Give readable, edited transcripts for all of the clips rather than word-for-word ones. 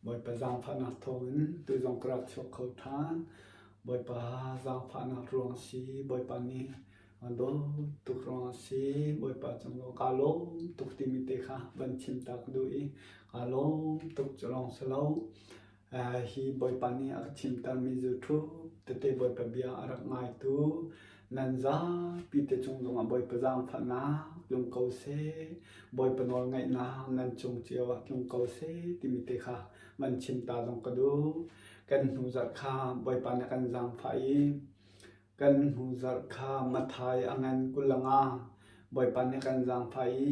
Bawipa zaangfahnak thawngin tu zong ka rak chuak kho ṭhan. Bawipa zaangfahnak ruang a si. Bawipa nih a dawt tuk ruang a si. Bawipa cung kaa lawm tuk timi te kha van chim ta ka duh i kaa lawm tuk cu lawng si lo. Hi Bawipa nih a ka chimtermi zulṭhup tete Bawipa bia a rak ngaitu nan zapi te cung zongah Bawipa zaangfahnak tlung ko seh, Bawipa nawlngaihnak nan cung cio ah tlung ko seh timi te kha van chim ta zong ka duh. Kan hnu zarh kha Bawipa nih a kan zaangfah i kan hnu zarh kha Matthai a ngan 25 Bawipa nih a kan zaangfah i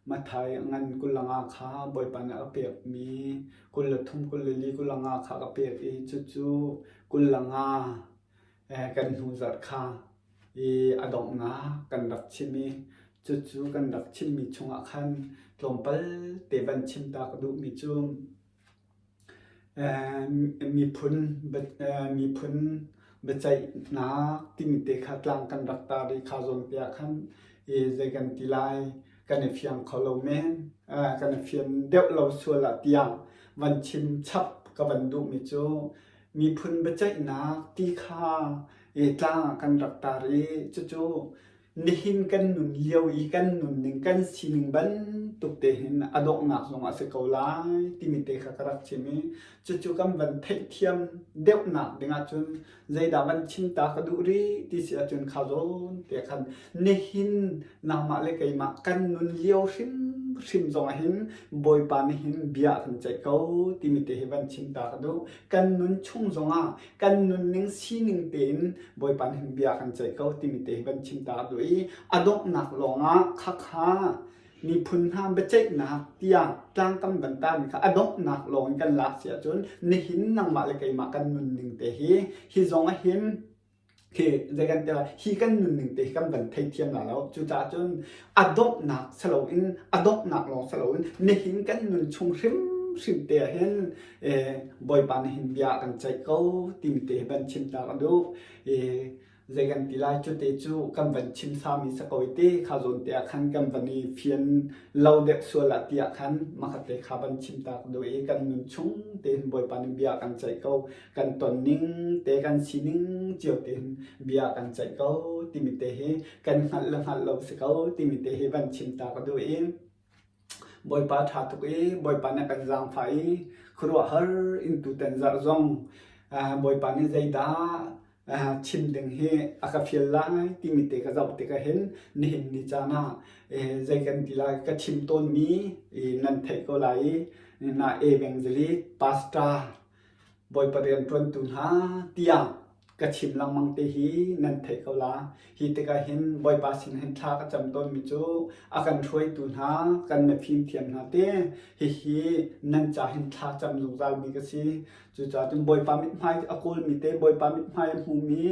Matthai a ngan 25 kha Bawipa nih a ka pekmi 23, 24, 25 kha a ka pek i cucu 25 kan hnu zarh kha i a donghnak kan rak chim i cucu kan rak chimmi chungah khan tlawmpal te van chim ta ka duhmi cu Miphun miphun biaceihnak timi te kha tlang kan rak tar i kha zawn te ah khan zei kan ti lai kan i fiang kho lo men, kan i fian deuh lo sual ah tiah van chim chap ka van duhmi cu miphun biaceihnak ti kha tlang ah kan rak tar i cucu nihin kan nun lio i kan nunning kan sining bantuk te hin a donghnak zong a si ko lai timi te kha ka rak chim i cucu kan van theihthiam deuhnak ding ahcun zeidah van chim ta ka duh rih ti si ahcun kha zawn te khan nihin nangmah le keimah kan nun lio hrimhrim zong ah hin Bawipa nih hin bia a kan ceih ko timi te hi van chim ta ka duh kan nun chung zong ah kan nunning sining tein Bawipa nih hin bia kan ceih ko timi te hi van chim ta duh i a donghnak lawngah khakha miphun hna biaceihnak tiah tlangkam van tarmi kha a donghnak lawng in kan lak si ahcun nihin nangmah le keimah kan nunning te hi hi zong ah hin khi zei kan ti lai hi kan nunning te hi kan van theithiam la lo cucaah cun a donghnak saloin a donghnak lawng saloin nihin kan nun chung hrimhrim te ah hin Bawipa nih hin bia a kan ceih ko timi te hi van chim ta ka duh. Zei kan ti lai cu te cu kan van chim sami sa ko i te kha zawn te ah khan kan van i fian lo deuh sual ah tiah khan makhat te kha van chim ta ka duh i kan nun chung te hin Bawipa nih bia a kan ceih ko kan ton ning te kan sining cio te hin bia kan ceih ko timi te hi kan hngalh le hngalh lo si ko timi te hi van chim ta ka duh i Bawipa ṭha tuk i Bawipa nih a kan zaangfah i khuaruahhar in tutan zarh zong Bawipa nih zeidah chim ding hi a ka fial lai timi te ka zoh tikah hin nihin ni caan ah zei kan ti lai ka chim tawnmi nan theih ko lai i na evangelist pastor Bawipa rianṭuantu hna tiah ka chim lengmang te hi nan theih ko la. Hi tikah hin Bawipa sin hin thla ka cam tawnmi cu a kan hruaitu hna, kan mifimthiam hna te hihi nan ca hin thla cam zungzalmi ka si. Cucaah cun Bawipa mithmai a kawlmi te, Bawipa mithmai a hmumi,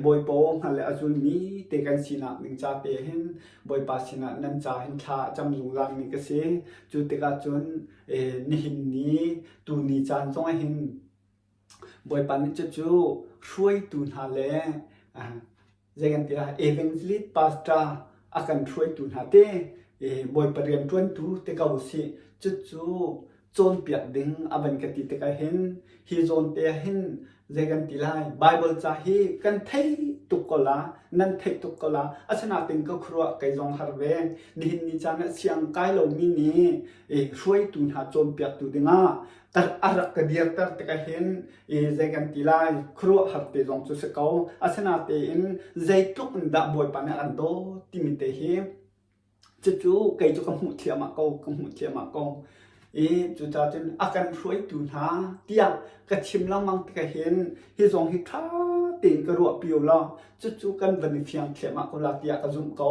Bawipa aw hngal le a zulmi te kan sinak ding ca te hin Bawipa sinah nan ca hin thla a cam zungzalmi ka si. Cu tikah cun nihin ni tuni caan zong ah hin Bawipa nih cucu hruaitu hna le zei kan ti lai evangelist pastor a kan hruaitu hna te Bawipa rianṭuantu te ko usih cucu cawnpiak ding a van ka ti tikah hin hi zawn te ah hin zei kan ti lai Bible ca hi kan thei tuk ko la nan theih tuk ko la asinain ka khuaruah kei zong har ve nihin ni caan ah siang kai lomi nih hruaitu hna cawnpiaktu dingah a rak ka dirter tikah hin zei kan ti lai khuaruahhar te zong cu si ko asinain zeitluk in dah Bawipa nih an dawt timi te hi Cucu kei cu ka hmuh thliahmah ko, ka hmuh thliahmah ko. I cucaah cun a kan hruaitu hna tiah ka chim lengmang tikah hin hi zong hi ṭha tein ka ruahpi u law cucu kan van i fiang thliahmah ko la tiah ka zumh ko.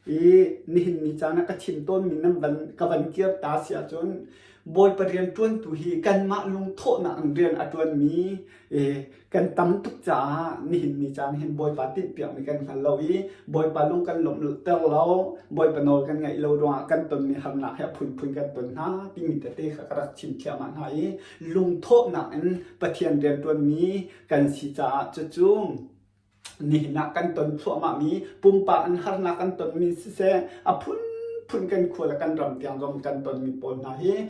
I nihin ni caan ah ka chim tawnmi nan van ka van kir ta si ahcun Bawipa rian ṭuantu hi kanmah lungthawhnak in rian a ṭuanmi kan tam tuk caah nihin ni caan hin Bawipa tinhpiakmi kan hngal lo i Bawipa lung kan lawmhter lo, Bawipa nawl kan ngaih lo ruangah kan tonmi harnak hi a phunphun kan ton hna timi tete kha ka rak chim thliahmah hna i lungthawhnak in Pathian rianṭuanmi kan si caah cucu nihin ah kan ton thluahmahmi pumpak in harnak kan tonmi siseh a phunphun. phunphun kan khua le kan ram tiang zong kan tonmi pawl hna hi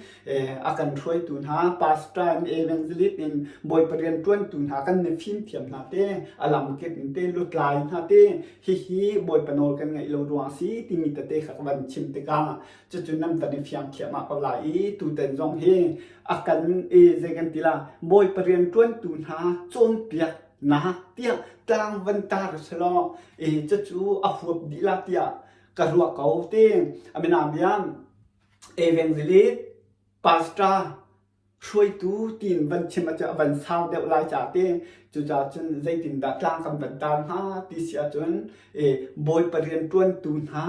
a kan hruaitu hna pastor in evangelist in Bawipa rianṭuantu hna kan mifimthiam hna te a lamkip in te lutlai hna te hihi Bawipa nawl kan ngaih lo ruang a si timi tete kha ka van chim tikah cucu nan van i fiang thiam ah ko lai i tutan zong hi a kan i zei kan ti la Bawipa rianṭuantu hna cawnpiak nak tiah tlang van tar selaw i cucu a huap dih la tiah ka ruah ko ti amina biang evangelist pastor hruaitu tiin van chim ahcun a van sau deuh lai ca ti cucaah cun zeitindah tlang kan van tar hnga ti si ahcun i Bawipa rianṭuantu hna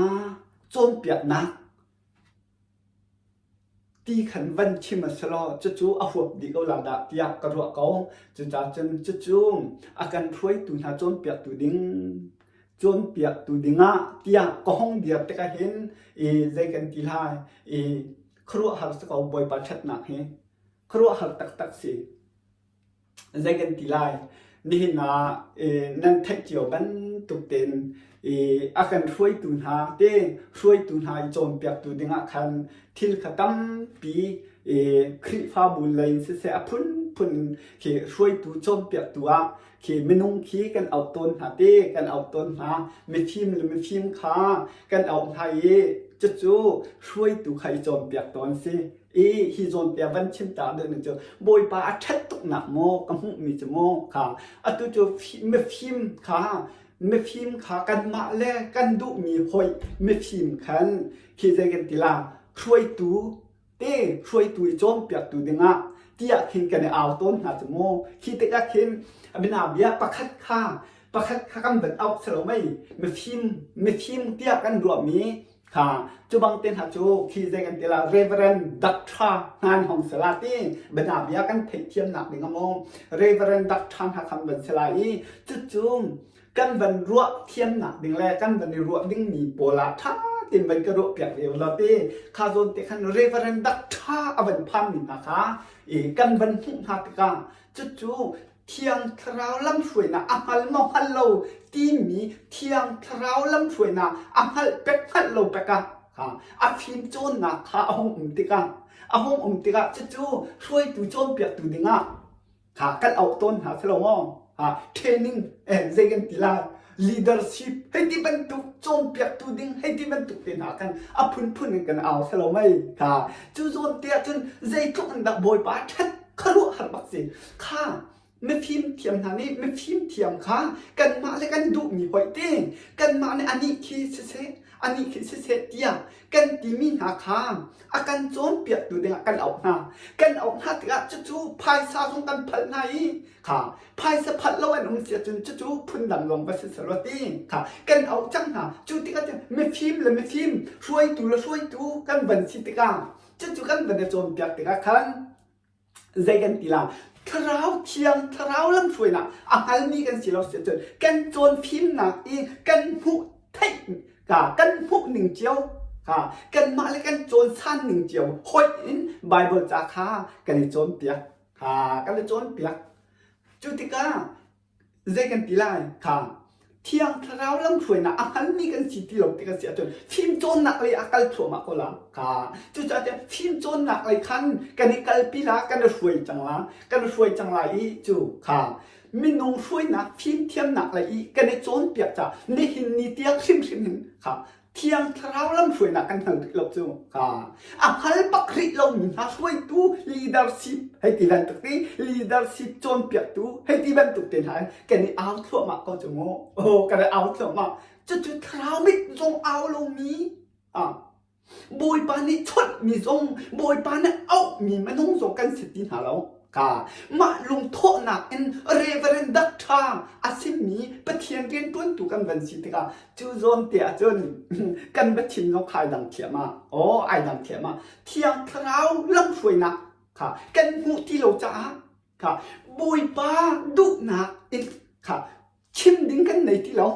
cawnpiaknak ti khan van chim a si law cucu a huap dih ko la dah tiah ka ruah ko. Cucaah cun cucu a kan hruaitu hna cawnpiaktu ding cawnpiaktu dingah tiah ka hong dir tikah hin i zei kan ti lai i khuaruahhar si ko Bawipa ṭhatnak hi khuaruahhar taktak si. Zei kan ti lai nihin ah nan theih cio bantuk tein a kan hruaitu hna te hruaitu hna i cawnpiaktu dingah khan thil kha tampi Khrihfabu lei in siseh a phunphun in khi hruaitu cawnpiaktu ah khi minung khi kan auh tawn hna te kan auh tawn hna mifim le mifim kha kan auh hna i cucu hruaitu kha i cawnpiak tawn si. I hi zawn te van chim ta deuh ning cu Bawipa a ṭhat tuknak maw ka hmuhmi cu maw kha atu cu mifim kha mifim kha kanmah le kan duhmi hoih mifim khan khi zei kan ti la hruaitu te hruaitu i cawnpiaktu dingah tiah khin kan i au tawn hna cu mu khi tikah khin bia pakhat kha pakhat kha kan van auh selo mei mifim mifim tiah kan ruahmi Kha cu bang te hna cu khi zei kan ti la Reverend Doctor hna hong sala ti bana bia kan theihthiam nak ding amo Reverend Doctor hna khan van sala i cucu kan van ruah thiam nak ding le kan van i ruah ding mi pawl ah tha tin van ka ruah piak leo la ti kha zawn te khan Reverend Doctor a van phan mi hna kha i kan van hmuh hna tikah cucu Thiang Thlarau lamhruainak a hngal maw hngal lo timi Thiang Thlarau lamhruainak a hngalh pek hngalh lo pek ah a fim cawnnak kha a hung um tikah a hung um tikah cucu hruaitu cawnpiaktu dingah kha kan auh tawn hna si lo maw? Training eh, zei kan ti lai leadership hei ti bantuk cawnpiaktu ding hei ti bantuk te hna khan a phunphun in kan au si lo mei kha cu zawn te ah cun zeitluk in dah Bawipa ṭhat khuaruahhar bak si kha mifim thiam hna nih mifim thiam kha kanmah le kan duhmi hoih te kanmah nih anih khi siseh anih khi siseh tiah kan timi hna kha a kan cawnpiaktu dingah kan auh hna kan auh hna tikah cucu phaisa zong kan phalh hna i kha phaisa phalh lo an um si ahcun cucu phundang lawng va si selaw ti kha kan auh cang hna cu tikah cun mifim le mifim hruaitu le hruaitu kan van si tikah cucu kan van i cawnpiak tikah khan zei kan ti la thlarau thiang thlarau lamhruainak a hngalmi kan si lo si ahcun kan cawn fimnak i kan hmuh theih ka kan hmuh ning cio ha kanmah le kan cawn san ning cio hoih in Bible ca kha kan i cawnpiak ha kan i cawnpiak cu tikah zei kan ti lai kha Thiang Thlarau lamhruainak a hngalmi kan si ti lo ti kan si ahcun fimcawnnak lei a kal thluahmah ko la kha cucaah tiah fimcawnnak lei khan kan i kalpi la kan i hruai cang la kan i hruai cang lai i cu kha minung hruainak fimthiamnak lei i kan i cawnpiak ca nihin ni tiang hrimhrim hin kha Thiang Thlarau lamhruainak kan hngal rih lo cu. Ha. A hngal bak rih lomi hna hruaitu leadership hei ti bantuk ti leadership cawnpiaktu hei ti bantuk te hna kan i au thluahmah ko cu mu. Oh, kan i au thluahmah. Cucu thlarau mit zong au lomi ah Bawipa nih chawnhmi zong Bawipa nih auhmi minung zong kan si ti hna lo. Ka mah lungthawhnak in Reverend Doctor a simi Pathian rianṭuantu kan van si tikah cu zawn te ahcun kan va chim zong kha ai dang thiam ah aw ai dang thiam ah Thiang Thlarau lamhruainak kha kan hmuh ti lo caah kha Bawipa duhnak in kha chim ding kan nei ti lo.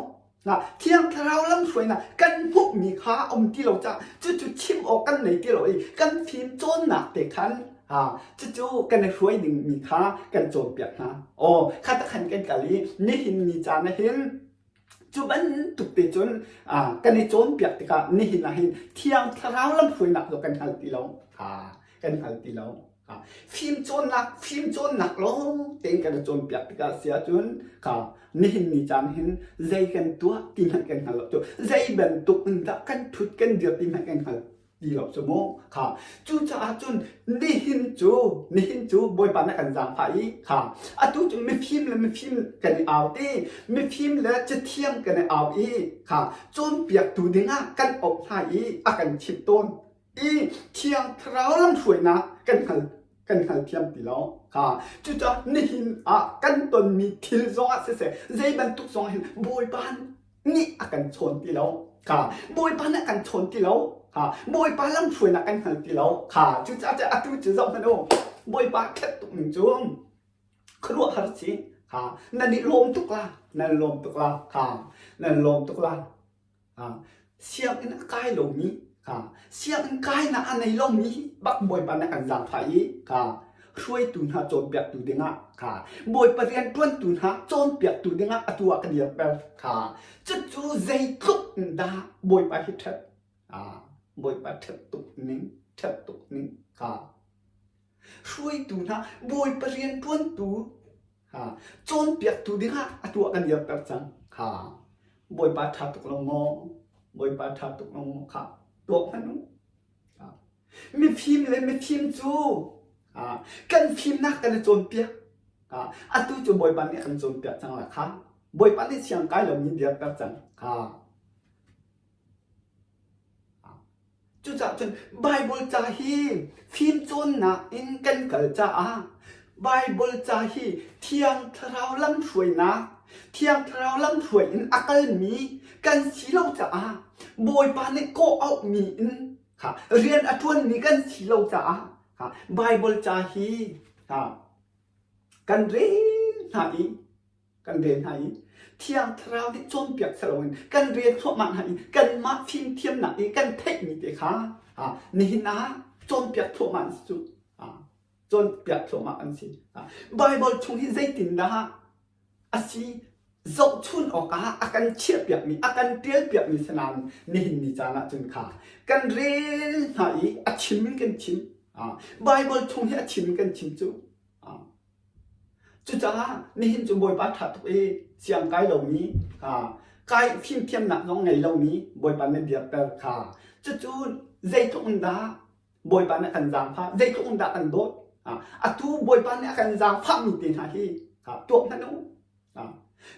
Thiang Thlarau lamhruainak kan hmuhmi kha a um ti lo caah cucu chim awk kan nei ti lo i kan fim cawnnak te khan cucu kan i hruai dingmi kha kan cawnpiak hna. Aw kha ta khan kan kal i nihin ni caan ah hin. Cu bantuk te cun kan i cawnpiak tikah nihin ah hin Thiang Thlarau lamhruainak zong kan hngal ti lo. Kan hngal ti lo. Fimcawnnak fimcawnnak lawng tein kan i cawnpiak tikah si ahcun kha nihin ni caan hin zei kan tuah ti hmanh kan hngal lo cu zei bantuk in dah kan ṭhut kan dir ti hmanh kan hngal ti lo cu mu kha cucaah cun nihin cu nihin cu Bawipa nih a kan zaangfah i kha atu cu mifim le mifim kan i au ti mifim le cathiam kan i au i kha cawnpiaktu dingah kan auh hna i a kan chimh tawn i Thiang Thlarau lamhruainak kan hngal kan hngalthiam ti lo. Kha cucaah nihin ah kan tonmi thil zongah siseh zei bantuk zong hin Bawipa nih a kan chawn ti lo. Kha Bawipa nih a kan chawn ti lo. Kha Bawipa lamhruainak kan hngal ti lo. Kha cucaah atu cu zoh hmanh u. Bawipa khat tuk ning cu khuaruahhar si. Kha nan i lawm tuk la. Nan lawm tuk la. Kha nan lawm tuk la. Sianginn a kai lomi sianginn kainak a nei lomi bak Bawipa nih a kan zaangfah i hruaitu hna cawnpiaktu dingah Bawipa rianṭuantu hna cawnpiaktu dingah atu ah ka dirter. Cucu zeitluk in dah Bawipa hi ṭhat Bawipa ṭhat tuk ning ṭhat tuk ning hruaitu hna Bawipa rianṭuantu cawnpiaktu dingah atu ah kan dirter cang. Bawipa ṭha tuk lo maw? Bawipa ṭha tuk lo maw? Kha tuak hmanh u. Mifim le mifim cu kan fimnak kan i cawnpiak. Atu cu Bawipa nih a kan cawnpiak cang la kha. Bawipa nih siang kai lomi dirter cang. Cucaah cun Baibal ca hi fimcawnnak in kan kal caah Baibal ca hi Thiang Thlarau lamhruainak, Thiang Thlarau lamhruai in a kalmi kan si lo caah Bawipa nih kawh auhmi in kha rian a ṭuanmi kan si lo caah kha Baibal ca hi kha kan rel hna i kan rel hna i Thiang Thlarau nih cawnpiak si loin kan rel thluahmah hna i kanmah fimthiamnak i kan theihmi te kha nihin ah cawnpiak thluahmah an si cu cawnpiak thluahmah an si. Baibal chung hi zeitindah a si zohchun awkah a kan chiahpiakmi a kan ṭialpiakmi si nain nihin ni caan ah cun kha kan rel hna i a chim in kan chim. Baibal chung hi a chim in kan chim cu. Cucaah nihin cu Bawipa ṭha tuk i siang kai lomi kai fimthiamnak zong ngei lomi Bawipa na dirter kha cucu zeitluk in dah Bawipa nih a kan zaangfah zeitluk in dah kan dawt atu Bawipa nih a kan zaangfahmi te hna hi tuak hmanh u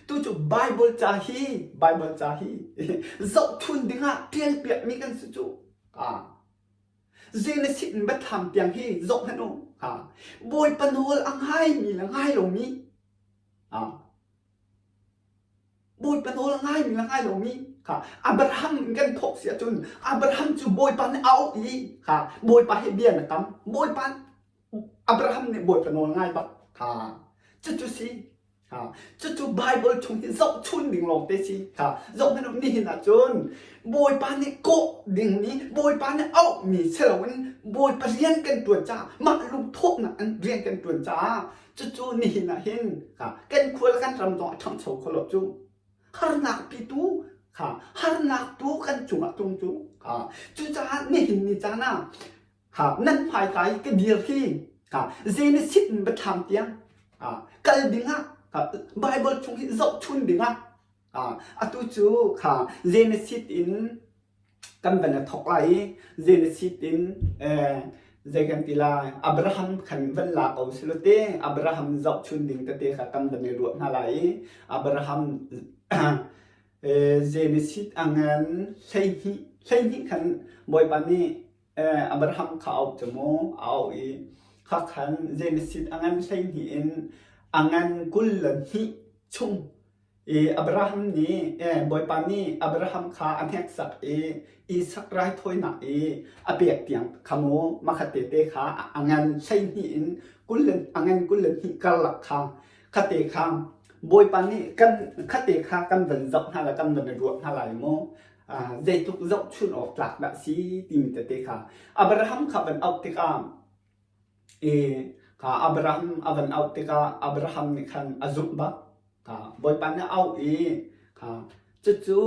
tu cu Bible ca hi Bible ca hi zohchun dingah ṭialpiakmi kan si cu Genesis in biathlam tiang hi zoh hmanh u. Bawipa nawl a ngaimi le ngai lomi Bawipa nawl a ngaimi le ngai lomi kha Abraham in kan thawk si ahcun Abraham cu Bawipa nih a auh i kha Bawipa he bia na kam Bawipa Abraham nih Bawipa nawl ngai bak kha cucu si Cucu Baibal chung hi zohchun ding lawngte si. Zohhmanh u nihin ahcun Bawipa nih kawh dingmi, Bawipa nih auhmi si loin Bawipa rian kan ṭuan caah mah lungthawhnak in rian kan ṭuan caah cucu nihin ah hin kan khua le kan ram zong a ṭhangcho kho lo cu. Harnak pitu kha harnak tu kan cungah tlung cu. Cucaah nihin ni caan ah nan hmaika i ka dir hi Genesis in biathlam tiang kal dingah Bible chung hi zohchun dingah atu cu kha Genesis in kan van i thawk lai i Genesis in zei kan ti lai Abraham khan van la ko silo te Abraham zohchun ding tete kha kan van i ruah hna lai i Abraham Genesis a ngan 12 12 khan Bawipa nih Abraham kha a auh cu mu a auh i kha khan Genesis a ngan 12 in a ngan 22 chung i Abraham nih Bawipa nih Abraham kha a hneksak i Isak raithawinak i a pek tiang kha mu makhat tete kha a ngan 12 in kul le a ngan 22 karlak kha khate kha Bawipa nih kan khate kha kan van zoh hna le kan van i ruah hna lai mu zeitluk zohchun awk tlak dah si timi tete kha Abraham kha van auh tikah i kha Abraham a van auh tikah Abraham nih khan a zumh bak kha Bawipa nih a auh i kha. Cucu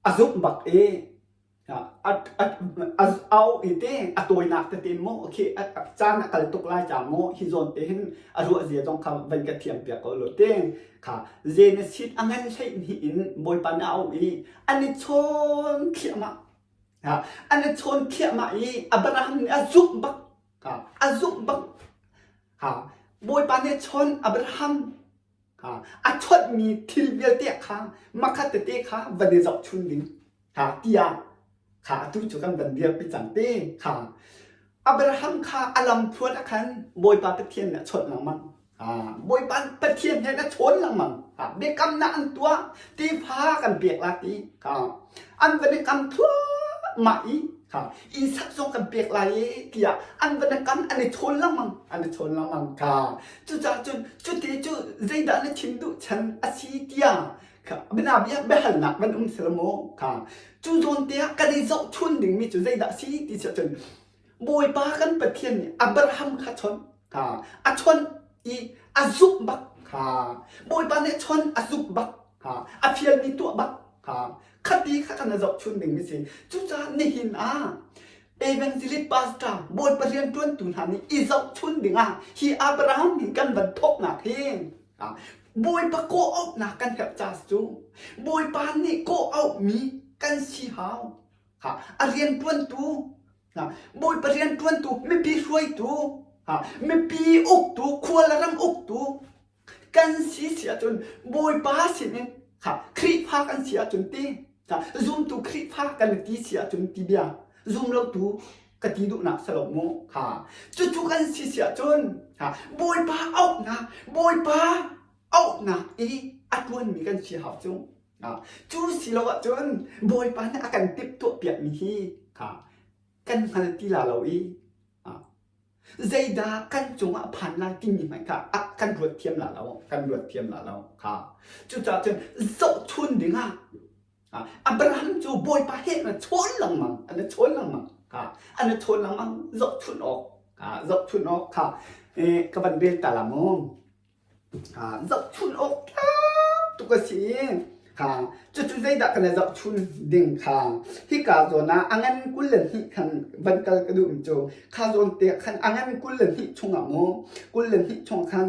a zumh bak i a au i te a tawinak tete maw khi caan a kal tuk lai ca maw hi zawn te hin a ruah zia zong kha van ka thiam piak ko law te kha Genesis a ngan 12 in Bawipa nih a auh i an i chawn thliahmah an i chawn thliahmah i Abraham nih a zumh bak a zumh bak Bawipa nih chawn Abraham a chawnhmi thil vialte kha makhat tete kha van i zohchun ding tiah kha atu cu kan van dirpi cang te kha Abraham kha a lamthluan ah khan Bawipa Pathian nih a chawnh lengmang. Bawipa Pathian he a chawn lengmang. Biakamnak an tuah tefa kan pek la ti an van i kam thluahmah i Isak zong kan pek lai i tiah an van i kam an i chawn lengmang an i chawn lengmang kha cucaah cun cuti cu zeidah na chim duh chan a si tiah bianabia biahalnak van um sel maw kha cu zawn te ah kan i zohchun dingmi cu zeidah si ti si ahcun Bawipa kan Pathian nih Abraham kha chawnh kha a chawnh i a zumh bak kha Bawipa nih chawnh a zumh bak kha a fialmi tuah bak kha khati kha kan i zohchun dingmi si cucaah nihin ah evangelist pastor Bawipa rianṭuantu hna nih i zohchun dingah hi Abraham hin kan van thawknak hi Bawipa kawh auhnak kan herh ca cu Bawipa nih kawh auhmi kan si hau. A rianṭuantu, Bawipa rianṭuantu, mipi hruaitu, mipi uktu, khua le ram uktu kan si si ahcun Bawipa sinin Khrihfa kan si ahcun ti zumtu Khrihfa kan ti si ahcun ti bia zumlotu ka ti duhnak si lo mu kha cucu kan si si ahcun Bawipa auhnak Bawipa auhnak i a ṭuanmi kan si hau cu cu si lo ahcun Bawipa nih a kan timhtuah piakmi hi kha kan hngal ti la lo i zeidah kan cungah phan lai timi hmanh kha kan ruat thiam la lo kan ruat thiam la lo kha cucaah cun zohchun dingah Abraham cu Bawipa he an chawn lengmang, an i chawn lengmang. An i chawn lengmang zohchunh awk, zohchunh awk kha ka van rel ta la mu. Zohchunh awk tlak tuk a si. Kha cucu zeidah kan i zohchun ding kha hika zawn ah a ngan 22 khan van kal ka duh mi cu kha zawn te khan a ngan 22 chungah mu 22 chung khan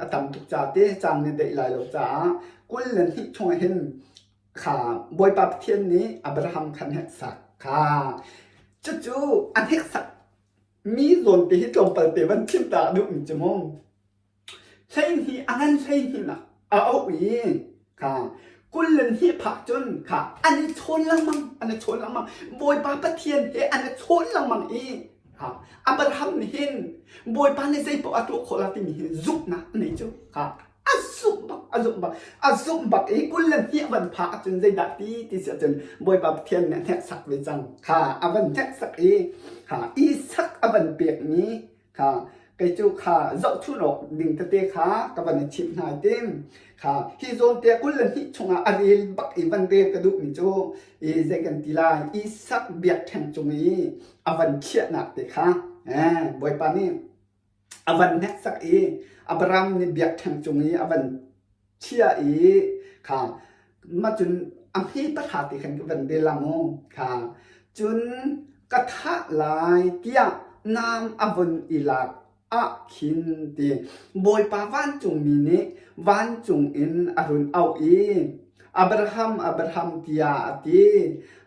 a tam tuk ca te caan nih daih lai lo caah 22 chung ah hin kha Bawipa Pathian nih Abraham kha hneksak kha cucu a hneksak mi zawn te hi tlawmpal te van chim ta duh mi cu mu 12 a ngan 12 nak a auh i kha 22 phak cun kha an i chawn lengmang an i chawn lengmang Bawipa Pathian he an i chawn lengmang i Abraham nih hin Bawipa nih zei paoh a tuah khawh la timi hi zumhnak a nei cu. A zumh bak, a zumh bak, a zumh bak i 22 a van phak ahcun zeidah ti ti si ahcun Bawipa Pathian nih a hneksak ve cang. Kha a van hneksak i kha Isak a van pekmi kha kei cu kha zohchun awk ding tete kha ka van i chimh hna i tim. Kha hi zawn te 22 chungah a rel bak i van rel ka duhmi cu i zei kan ti lai Isak biakṭheng cung i a van chiahnak te kha Bawipa nih a van hneksak i Abraham nih biakṭheng cung i a van chiah i kha mah cun a hme pahra te khan ka van rel la mu kha cun ka thah lai tiah nam a vun i lak ah khin ti Bawipa vancungmi nih vancung in a run auh i Abraham Abraham tiah a ti.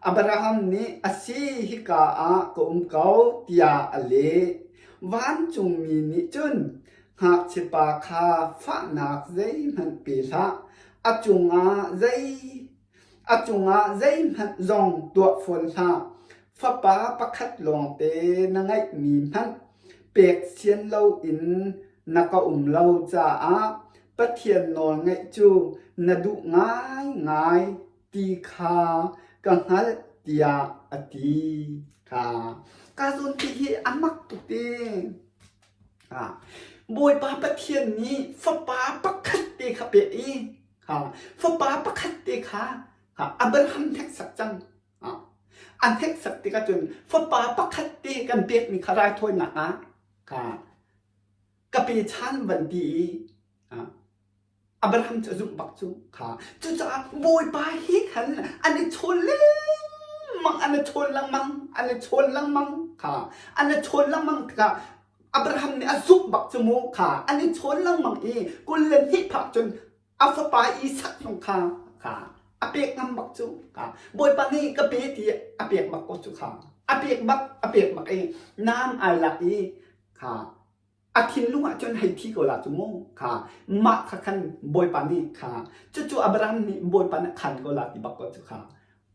Abraham nih a si hika ah ka um ko tiah a leh. Vancungmi nih cun ngakchiapa kha fahnak zeihmanh pe hlah, a cungah zei A cungah zeihmanh zong tuah fawn hlah. Fapa pakhat lawngte na ngeihmi hmanh pek sian loin na ka um lo caah Pathian nawlngaih cu na duh ngaingai ti kha ka hngalh tiah a ti. Kha ka zawn ti hi a mak tuk ti. Bawipa Pathian nih fapa pakhat te kha pek i Fapa pakhat te kha Abraham hneksak cang. A hneksak tikah cun fapa pakhat te kan pekmi kha raithawinak ah ka pe ṭhan van ti i. Abraham cu a zumh bak cu kha. Cucaah Bawipa he khan an i chawn lengmang, an i chawn lengmang, an i chawn lengmang kha. An i chawn lengmang tikah Abraham nih a zumh bak cu mu kha. An i chawn lengmang i 22 phak cun a fapa Isak zong kha kha a pek ngam bak cu kha. Bawipa nih ka pe ti a pek bak ko cu kha. A pek bak, a pek bak i nam ai lak i kha a thinlung ah cun hei thi ko la cu mu kha mah kha khan Bawipa nih kha cucu Abraham nih Bawipa nih khan ko la ti bak ko cu kha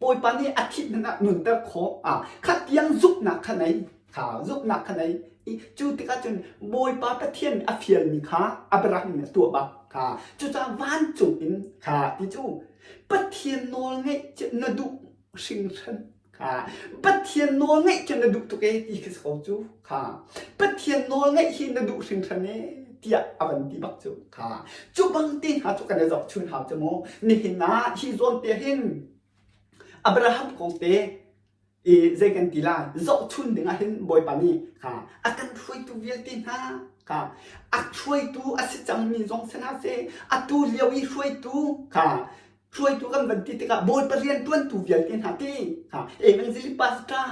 Bawipa nih a thih hmanh ah nunter khawh a kha tiang zuknak kha nei kha zuknak kha nei i cu tikah cun Bawipa Pathian a fialmi kha Abraham nih a tuah bak kha cucaah vancung in kha ti cu Pathian nawl ngeih na duh hringhran Kha Pathian nawl ngaih cu na duh tuk ee ti khi si ko cu. Kha Pathian nawl ngaih hi na duh hringhran ee tiah a van ti bak cu. Kha cu bang te hna cu kan i zohchun hau cu mu. Nihin ah hi zawn te hin Abraham kong te i zei kan ti lai zohchun ding ah hin Bawipa nih kha a kan hruaitu vialte hna kha a hruaitu a si cangmi zong si hna seh atu lio i hruaitu kha hruaitu kan van ti tikah Bawipa rianṭuantu vialte hna ti kha evangelist pastor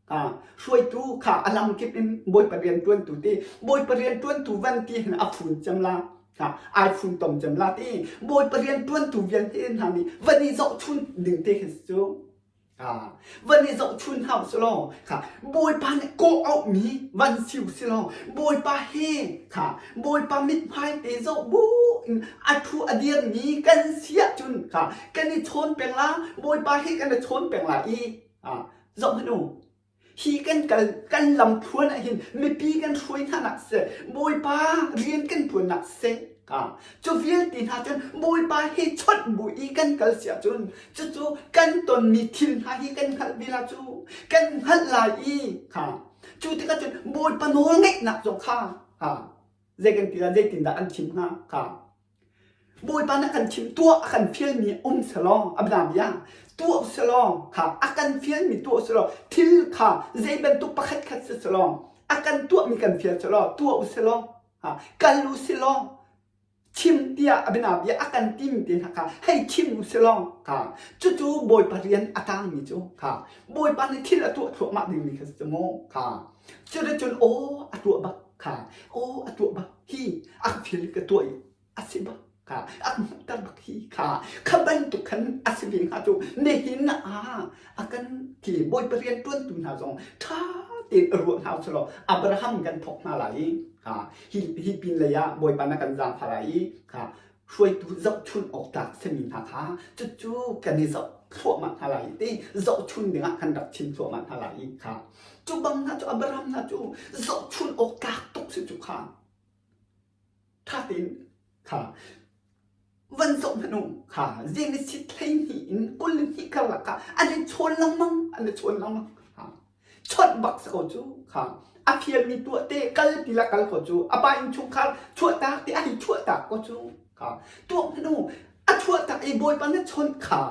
kha hruaitu kha a lamkip in Bawipa rianṭuantu ti Bawipa rianṭuantu van ti hin a phun cem la kha ai phun tom cem la ti Bawipa rianṭuantu vialte hna nih van i zohchun ding te khi cu Van i zohchun hna usih law kha Bawipa nih kawh auhmi van si usih law Bawipa he kha Bawipa mithmai te zoh bu in a thu a dirmi kan si ahcun kha kan i chawn peng la Bawipa he kan i chawn peng la i zoh hmanh u Hi kan kal kan lamthluan ah hin mipi kan hruai hna nak siseh, Bawipa rian kan ṭuan nak siseh, cu vialte hna cun Bawipa he chawnh bu i kan kal si ahcun cucu kan tonmi thil hna hi kan hngalh ve la cu kan hngalh lai i kha cu tikah cun Bawipa nawl ngeihnak zong kha zei kan ti la zeitindah an chim hnga kha Bawipa nih a kan chimh tuah a kan fialmi um selaw a bia tuah selaw kha a kan fialmi tuah selaw thil kha zei bantuk pakhat khat si selaw a kan tuahmi kan fial selaw tuah u selaw kal u selaw chim tiah a bia a kan timi te hna kha hei chim u selaw kha cucu Bawipa rian a tangmi cu kha Bawipa nih thil a tuah thluahmah dingmi kha si mu kha cuticun aw a tuah bak kha aw a tuah bak hi a thil ka tuah i a si bak kha a hmuhter bak hi kha kha bantuk khan a si ve hnga cu nihin ah a kan ti bawipa rian ṭuantu hna zong ṭha tein a ruah hna usih law Abraham kan thawk hna lai i kha hi hi pin lei ah bawipa na kan zaangfah lai i kha hruaitu zohchun awk tlak simi hna kha cucu kan i zoh thluahmah hna lai i ti zohchun dingah kan rak chim thluahmah hna lai i kha cu bang hna cu Abraham hna cu zohchun awk tlak tuk si cu kha ṭha tein kha van zoh hmanh u kha Genesis 12 in 22 karlak kha an i chawn lengmang an i chawn lengmang chawnh bak si ko cu kha a fialmi tuah te kal ti la kal ko cu a pa innchungkhar chuahtak ti a hei chuahtak ko cu kha tuah hmanh u a chuahtak i bawipa na chawnh kha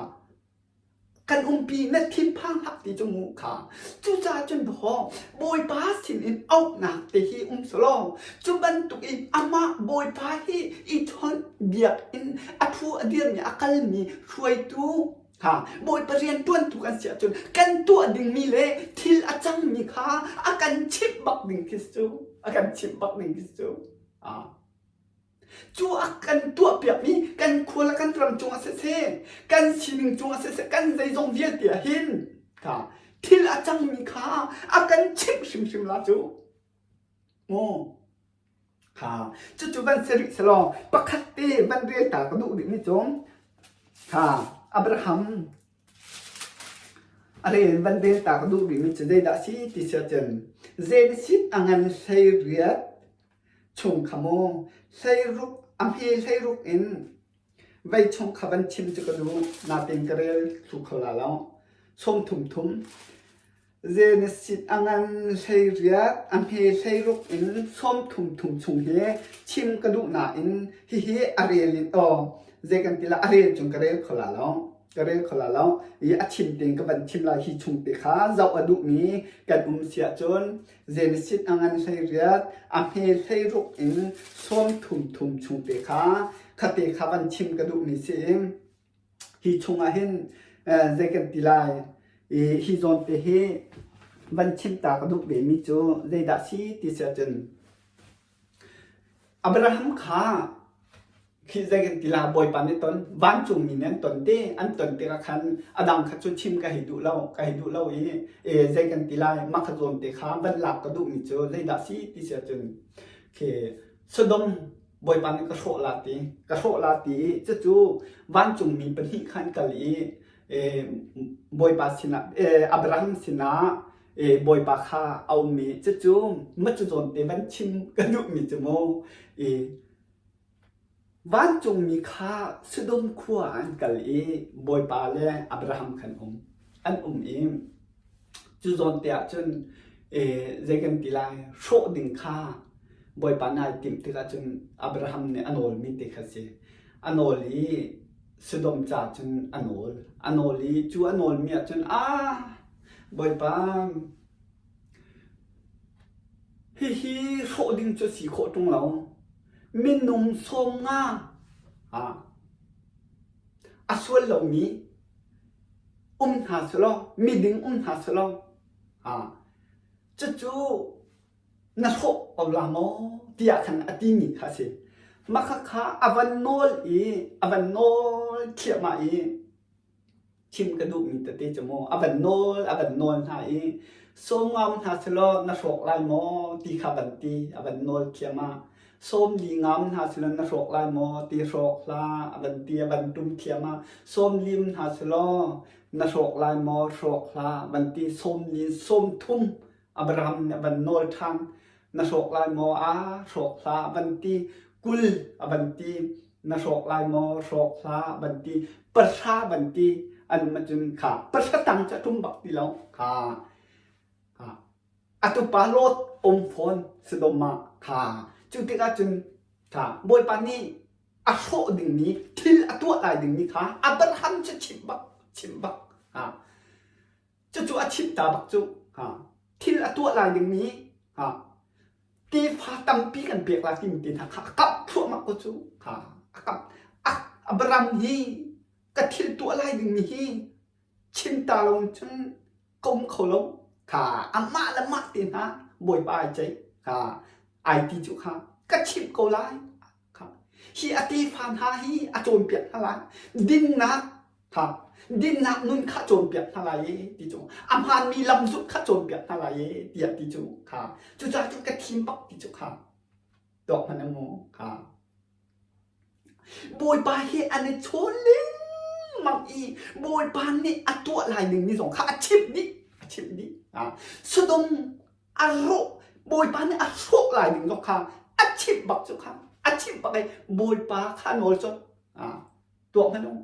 kan umpi na thinphang hlah ti cu mu kha cucaah cun haw bawipa sin in auhnak te hi um selaw cu bantuk in amah bawipa hi i chawnh biak in a thu a dirmi a kalmi hruaitu Ha, Bawipa rian ṭuantu kan si ahcun kan tuah dingmi le thil a cangmi kha a kan chimh bak ding khi cu a kan chimh bak ding khi cu. Ah. Cu a kan tuahpiakmi kan khua le kan ram cungah siseh, kan sining cungah siseh, kan zeizong vialte ah hin kha thil a cangmi kha a kan chimh hrimhrim la cu. Maw Kha cucu van si rih selaw pakhat te van rel ta ka duh rihmi cu kha Abraham a rel van rel ta ka duh rihmi cu zeidah a si ti si ahcun Genesis a ngan 18 chung kha mu 16 a hme 16 in vei chung kha van chim cu ka duh nain ka rel thlu kho la lo 30 thum Genesis a ngan 18, a hme 16 in 30 thum chung hi chim ka duh nain hihi a rel in aw zei kan ti la a rel cung ka rel kho la lo ka rel kho la lo i a chim tein ka van chim lai hi chung te kha zoh a duhmi kan um si ahcun Genesis a ngan 18, a hme 16 in 30 thum chung te kha. Khate kha van chim ka duhmi si i hi chungah hin zei kan ti lai i hi zawn te hi van chim ta ka duh vemi cu zeidah si ti si ahcun Abraham kha khi zei kan ti la Bawipa nih ton vancungmi nih an ton te an ton tikah khan a dang kha cu chim ka hei duh lo ka hei duh lo i e, zei kan ti lai mah kha zawn te kha van lak ka duhmi cu zeidah si ti si ahcun khi Sodom Bawipa nih ka hrawh la ti ka hrawh la ti i cucu vancungmi pahnih khan kal i e, Bawipa sinah e, Abraham sinah e, Bawipa kha a um i cucu macu zawn te van chim ka duhmi cu mu i Vancungmi kha Sodom khua ah an kal i Bawipa le Abraham khan um an um i cu zawn te ah cun zei kan ti lai hrawh ding kha Bawipa nih ai timh tikah cun Abraham nih a nawlmi te kha si. A nawl i Sodom ca cun a nawl. A nawl i cu a nawlmi ah cun ah Bawipa hihi hrawh ding cu si khawh ṭung lo. Minung 50 a sual lomi um hna selaw miding um hna selaw cucu na hrawh ko la maw tiah khan a timi kha a si. Mah khakha a van nawl i a van nawl thliahmah i chim ka duhmi tete cu mu a van nawl a van nawl hna i sawm ngam hna selaw na hrawk lai maw ti kha van ti a van nawl thiam ah sawm li ngam hna selaw na hrawk lai maw ti hrawk hlah a van ti a van tum thiam ah sawm lim hna selaw na hrawk lai maw hrawk hlah van ti sawm li sawm thum Abraham nih a van nawl ṭhan na hrawk lai maw a hrawk hlah van ti 20 a van ti na hrawk lai maw hrawk hlah van ti pahra van ti an um ahcun kha pahra tang cu a ṭum bak ti lo kha a tupa Lot um fawn Sodom ah kha cu tikah cun kha Bawipa nih a hrawh dingmi thil a tuah lai dingmi kha Abraham cu chimh bak chimh bak ha Cucu a chimh ta bak cu. Thil a tuah lai dingmi tefa tampi kan pek lai timi te hna kha a kamh thluahmah ko cu. A kamh. Abraham hi ka thil tuah lai dingmi hi chim ta lo cun ka um kho lo. Kha amah le mah te hna Bawipa ai ceih. Kha ai ti cu kha ka chimh ko lai. Kha hi a tefa hna hi a cawnpiak hna lai. Dinnak Kha dinnak nun kha cawnpiak hna lai e ti cu a hmaanmi lam zulh kha cawnpiak hna lai e tiah ti cu kha cucaah cun ka thim bak ti cu kha tuak hmanh mu kha Bawipa hi an i chawn lengmang i Bawipa nih a tuah lai ning ni zong kha a chimh dih a chimh dih Sodom a rawh Bawipa nih a hrawh lai ning zong kha a chimh bak cu kha a chimh bak i Bawipa kha nawl colh tuah hmanh u.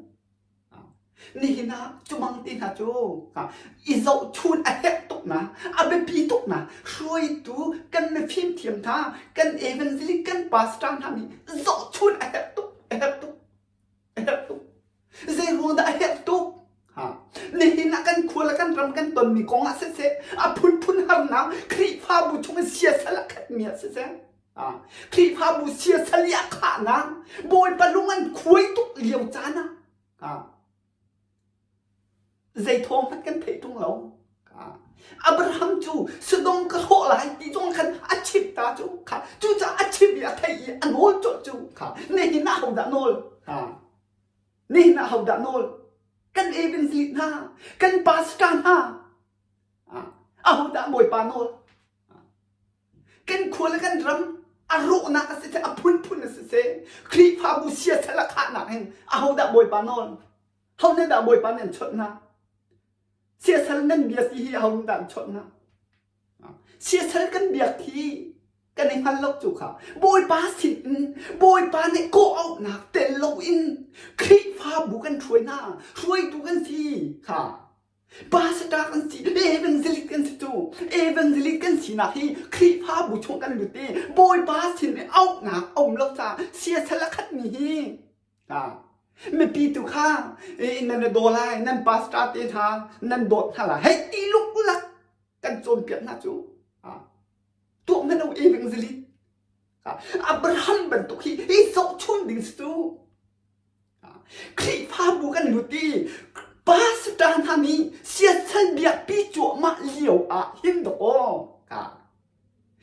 Nihin ah cumang te hna cu i zohchun a herh tuk na, a biapi tuk na, hruaitu kan mifim thiam hna, kan evangelist, kan pastor hna nih zohchun a herh tuk, a herh tuk, a herh tuk. Zei ruang dah a herh tuk? Ha. Nihin ah kan khua le kan ram kan tonmi kong ah siseh, a phunphun harnak Khrihfabu chung in siasal a khatmi ah siseh, Khrihfabu siasal i a khahnak Bawipa lung an khuai tuk lio caan ah zei thawng hmanh kan theih ṭung lo. Abraham cu Sodom ka hrawh lai ti zong khan a chimh ta cu kha cucaah a chimh i a theih i a nawl colh cu kha nihin ah hodah nawl nihin ah hodah nawl kan evangelist hna kan pastor hna ahodah Bawipa nawl Kan khua le kan ram a rawhnak a siseh, a phunphun a siseh, Khrihfabu siasal a khahnak hin ahodah Bawipa nawl? Ho nih dah Bawipa nih an chawnh hna? Siasal nan bia si hi aho nih dah an chawnh hna? Siasal kan biak hi kan i hngal lo cu kha. Bawipa sin in Bawipa nih kawh auhnak tel loin Khrihfabu kan hruai hna, hruaitu kan si kha. Pastor kan si, evangelist kan si cu. Evangelist kan sinak hi Khrihfabu chung kan lut i Bawipa sin i auhnak a um lo caah siasal a khatmi hi mipi tu kha nan i daw lai, nan pastor te hna nan dawt hna lai. Hei ti luklak kan cawnpiak hna cu. Tuah hmanh u evangelist. Abraham bantuk hi i zohchun ding si cu. Khrihfabu kan lut i pastor hna nih siasal biakpi cuahmah lio ah hin dawkaw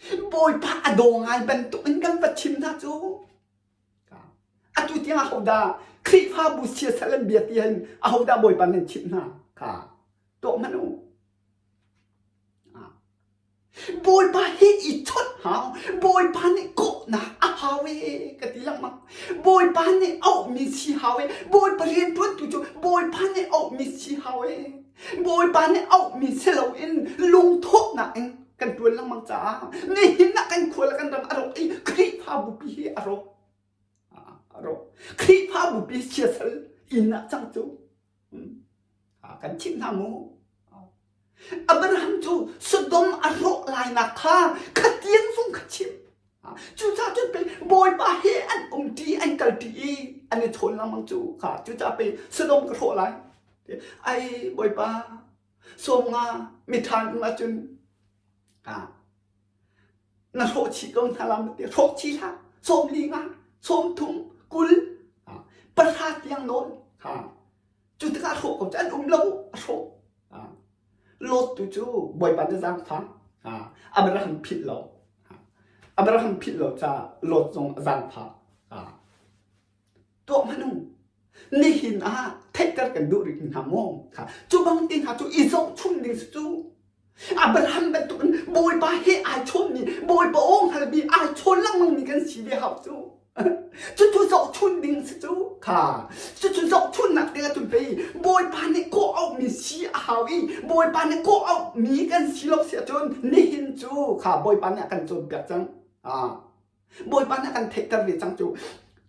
Bawipa a daw ngai bantuk in kan va chim hna cu. Atu tiang ahodah Khrihfabu siasal an bia ti hin ahodah Bawipa nan chimh hna kha tuah hmanh u. Bawipa hi i chawnh hau. Bawipa nih kawhnak a hau e ka ti lengmang. Bawipa nih auhmi si hau e. Bawipa rianṭuantu cu Bawipa nih auhmi si hau e. Bawipa nih auhmi si loin lungthawhnak in kan ṭuan lengmang caah nihin ah kan khua le kan ram a rawk i Khrihfabu pi hi a rawk. A rawk. Khrihfabu pi siasal inn ah cang cu. Kan chimh hna mu. Abraham cu Sodom a rawh lainak kha khatiang zong kha chimh. Cucaah cun pei Bawipa he an umṭi an kalṭi i an i chawn lengmang cu kha cucaah pei Sodom ka hrawh lai. Ai Bawipa sawm nga miṭha um ahcun na hrawh chih ko hna lam ti hrawh chih hlah 40 nga 30 kul pahra tiang nawn cu tikah hrawh ko cu an um lo a hrawh Lot tu cu Bawipa na zaangfah Abraham philh lo Abraham philh lo ca Lot zong a zaangfah tuah hmanh u nihin ah theihter kan duh rih hna maw kha cu bang ti hna cu i zohchun ding si cu Abraham bantukin Bawipa he ai chawnmi Bawipa aw hngalmi ai chawn lengmangmi kan si ve hau cu cucu zohchun ding si cu kha cucu zohchunnak ding ahcun pei Bawipa nih kawh auhmi si a hau i Bawipa nih kawh auhmi kan si lo si ahcun nihin cu kha Bawipa nih a kan cawnpiak cang Bawipa nih a kan theihter ve cang cu.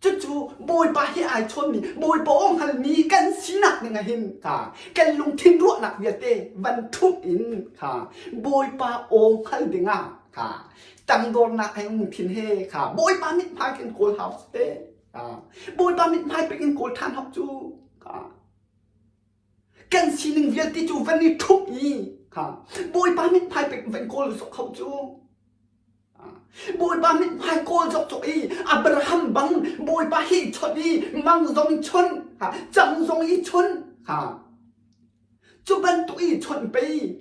Cucu Bawipa he ai chawnmi, Bawipa aw hngalmi kan sinak ning ah hin kha kan lungthin ruahnak vialte van ṭhumh in kha Bawipa aw hngal dingah kha tangdornak he lungthin he kha Bawipa mithmai kan kawl hau te. Bawipa mithmai pek in kawl ṭhan hau cu kha kan sining vialte cu van i ṭhumh i kha Bawipa mithmai pek van kawl zok hau cu. Bawipa mithmai kawl zokzok i Abraham bang Bawipa hi chawnh i mang zong chawnh cang zong i chawnh cu bantuk i chawnh pei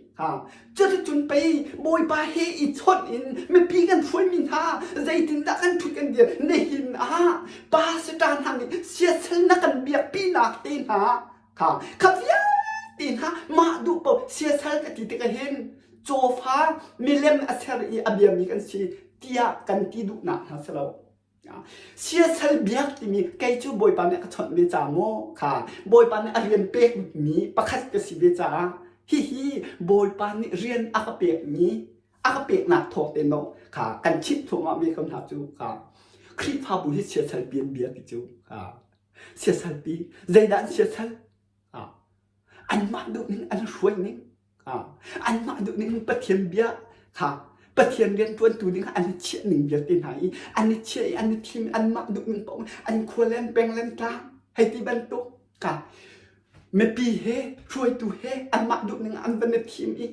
cuticun pei Bawipa he i chawnh in mipi kan hruaimi hna zeitindah kan ṭhut kan dir nihin ah pastor hna nih siasal na kan biakpinak te hna kha kha vialte hna mah duh paoh siasal ka ti tikah hin cawfa milem a ser i a biami kan si tiah kan ti duhnak hna si lo. Siasal biak timi kei cu Bawipa nih a ka chawnh ve ca maw kha Bawipa nih a rian pekmi pakhat ka si ve caah hihi Bawipa nih rian a ka pekmi a ka peknak thawk te no kha kan chimh thluahmah mi ko hna cu kha Khrihfabu hi siasal pi an bia ti cu kha siasal pi zeidah an siasal anmah duh ning an hruai ning anmah duh ning Pathian bia kha Pathian rian ṭuantu ding an i chiah ning vialte hna i an i chiah i an i thim anmah duh ning paoh an khua le an peng le an tlang hei ti bantuk ka mipi he hruaitu he anmah duh ning an van i thim i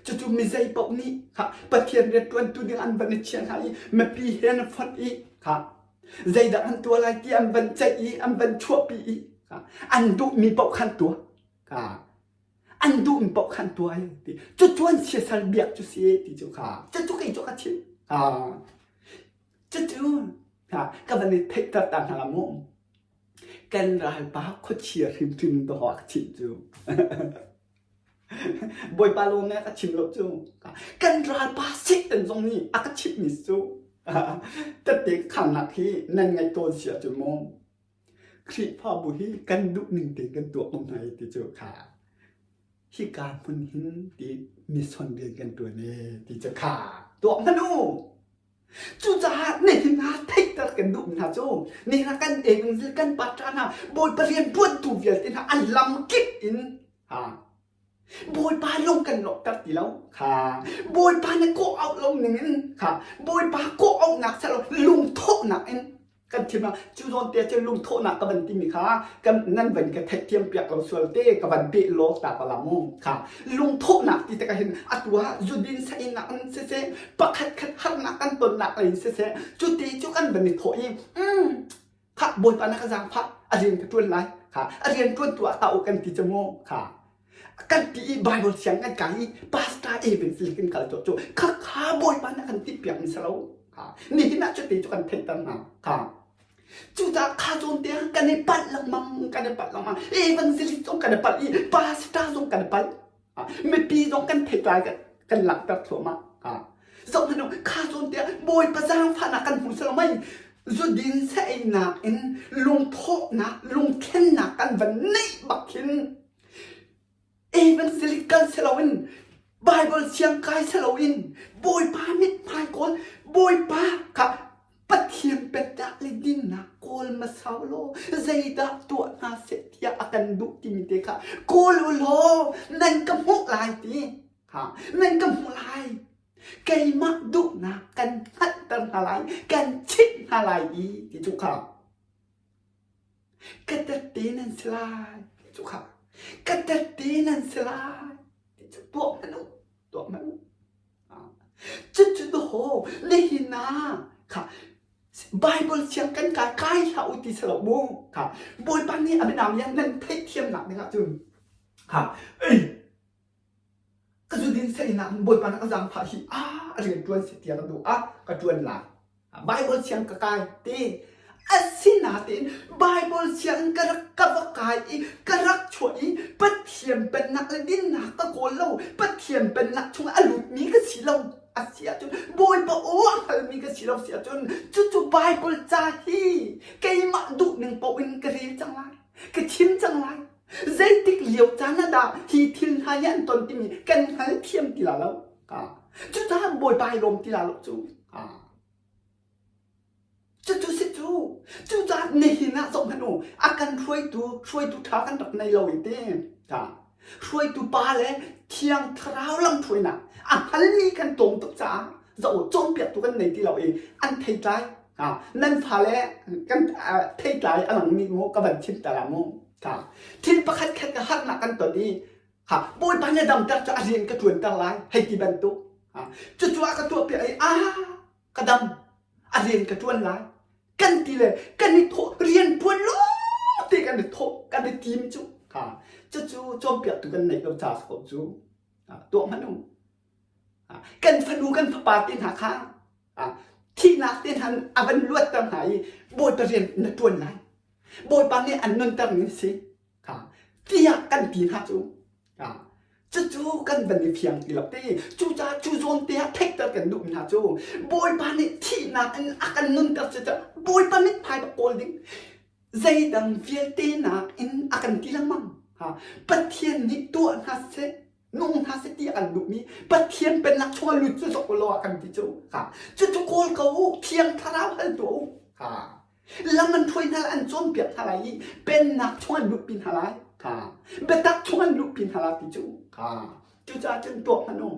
cucu mi zei paoh nih kha Pathian rian ṭuantu ding an van i chiah hna i mipi he an fonh i kha zeidah an tuah lai ti an van ceih i an van chuahpi i an duhmi paoh khan tuah ka an duhmi paoh khan tuah i ti cucu an siasal biak cu si ti cu kha cucu kei cu ka chim cucu ka van i theihter ta hna la mu kan ralpa khuachia hrimhrim dawh ka chimh cu Bawipa lawng nih a ka chim lo cu. Kan ralpa Satan zong nih a ka chimhmi cu tette khannak hi nan ngaih tawn si ahcun maw Khrihfabu hi kan duh ning tein kan tuah ko hna i ti cu kha hika hmun hin ti mission rian kan ṭuan e ti cu kha tuah hmanh u. Cucaah nihin ah theihter kan duhmi hna cu nihin ah kan evangelist kan pastor hna Bawipa rian ṭuantu vialte hna an lam kip in ha Bawipa lung kan lawhter ti lo kha Bawipa na kawh auh lo ning in kha Bawipa kawh auhnak selo lungthawhnak in kan thim ah cu zawn te cu lungthawhnak ka van timi kha kan nan van ka theihthiam piak lo sual te ka van peh law ta ko la mu kha lungthawhnak ti tikah hin atu ah zudin sain ah an siseh pakhat khat harnak kan tonnak lei in siseh cu ti cu kan van i thawh i mm kha bawipa na ka zaangfah. A rian ka ṭuan lai. Kha a rian ṭuan tu ah ta u kan ti cu mu. Kha kan ti i Bible siang kan kai i pastor evangelist kan kal cu kha kha Bawipa nih a kan timhpiak mi si lo. Kha nihin ah cuti cu kan theihter hna. Kha Cucaah kha zawn te ah kan i palh lengmang, kan i palh lengmang. Evangelist zong kan i palh i pastor zong kan i palh. Mipi zong kan theitlai kan, kan langhter thluahmah. Zoh hmanh u, kha zawn te ah Bawipa zaangfahnak kan hmu selo mei zudin sa-einak in lungthawhnak, lungthlennak kan van neih bak khin Evangelical si loin Bible siang kai si loin Bawipa mithmai kawl Bawipa kha Pathian biatak le dinnak kawl hmasa u law zeidah tuah hna seh tiah a kan duh timi te kha kawl u law nan ka hmuh lai ti ha nan ka hmuh lai keimah duhnak kan hngalhter hna lai kan chimh hna lai i ti cu kha Ka tette nan si lai ti cu kha ka tette nan si lai ti cu tuah hmanh u tuah hmanh u cucu dawh nihin ah kha Bible siang kan kai kai hlah u ti si lo mu kha Bawipa nih a bianam lian nan theihthiamnak ding ah cun kha ei ka zudin seinak Bawipa na ka zaangfah hi ah a rian ṭuan si tiah ka duh ah ka ṭuan lai Bible siang ka kai ti asinain Bible siang ka rak ka va kai i ka rak chuah i Pathian pennak le dinnak ka kawl lo Pathian pennak chung a lutmi ka si lo a si ahcun Bawipa aw a hngalmi ka si lo si ahcun cucu Bible ca hi keimah duhning paoh in ka rel cang lai ka chim cang lai Zeitik lio caan ah dah hi thil hna hi an ton timi kan hngal thiam ti la lo. Cucaah Bawipa ai lawm ti la lo cu. Cucu si cu. Cucaah nihin ah zoh hmanh u, a kan hruaitu, hruaitu ṭha kan rak nei lo i ti. Hruaitu pa le Thiang Thlarau lamhruainak a hngalmi kan tlawm tuk caah zoh u, cawnpiaktu kan nei ti lo i an theitlai. Nan fale kan theitlai a langmi mu ka van chim ta la mu. Thil pakhat khat ka harnak kan ton i ha Bawipa nih damter cu a rian ka ṭuanter lai hei ti bantuk. Cucu a ka tuahpiak i a ka dam a rian ka ṭuan lai kan ti le kan i thawh rian ṭuan lawng te kan i thawh kan i tim cu. Cucu cawnpiaktu kan neih lo ca ko cu. Tuah hmanh u. Kan fanu kan fapa te hna kha thihnak te hna a van luatter hna i Bawipa rian na ṭuan lai. Bawipa nih an nunter ning si tiah kan ti hna cu cucu kan van i fiang ti lo ti cucaah cu zawn te ah theihter kan duh hna cu Bawipa nih thihnak in a kan nunter cu Bawipa mithmai bak kawl ding zeidang vialte nak in a kan ti lengmang Pathian nih tuah hna seh nung hna seh ti a kan duhmi Pathian pennak chungah lut cu zok law a kan ti cu cucu kawl ko u Thiang Thlarau hal tuah u Lam an hruai hna lai, an cawnpiak hna lai i pennak chung an luhpi hna lai. Kha biatak chung an luhpi hna lai ti cu. Kha cucaah cun tuah hmanh u.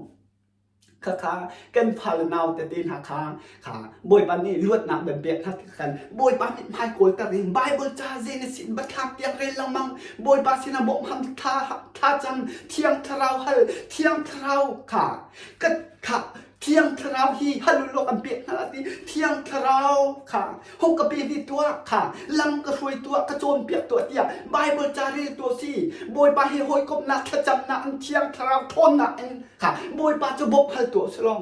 Khakha kan fale nau tete hna kha kha Bawipa nih luatnak van pek hna khan Bawipa nih hmai kawlter in Bible ca Genesis in biathlam tiang rel lengmang Bawipa sinah bawmham thla thlacam Thiang Thlarau hal Thiang Thlarau kha ka kha Thiang Thlarau hi hal u law kan pek hna lai ti Thiang Thlarau kha hung ka pe ve tuah kha lam ka hruai tuah ka cawnpiak tuah tiah Bible ca rel tuah si Bawipa he hawikomhnak thlacamnak in Thiang Thlarau ṭhawnnak in kha Bawipa cu bawmh hal tuah si law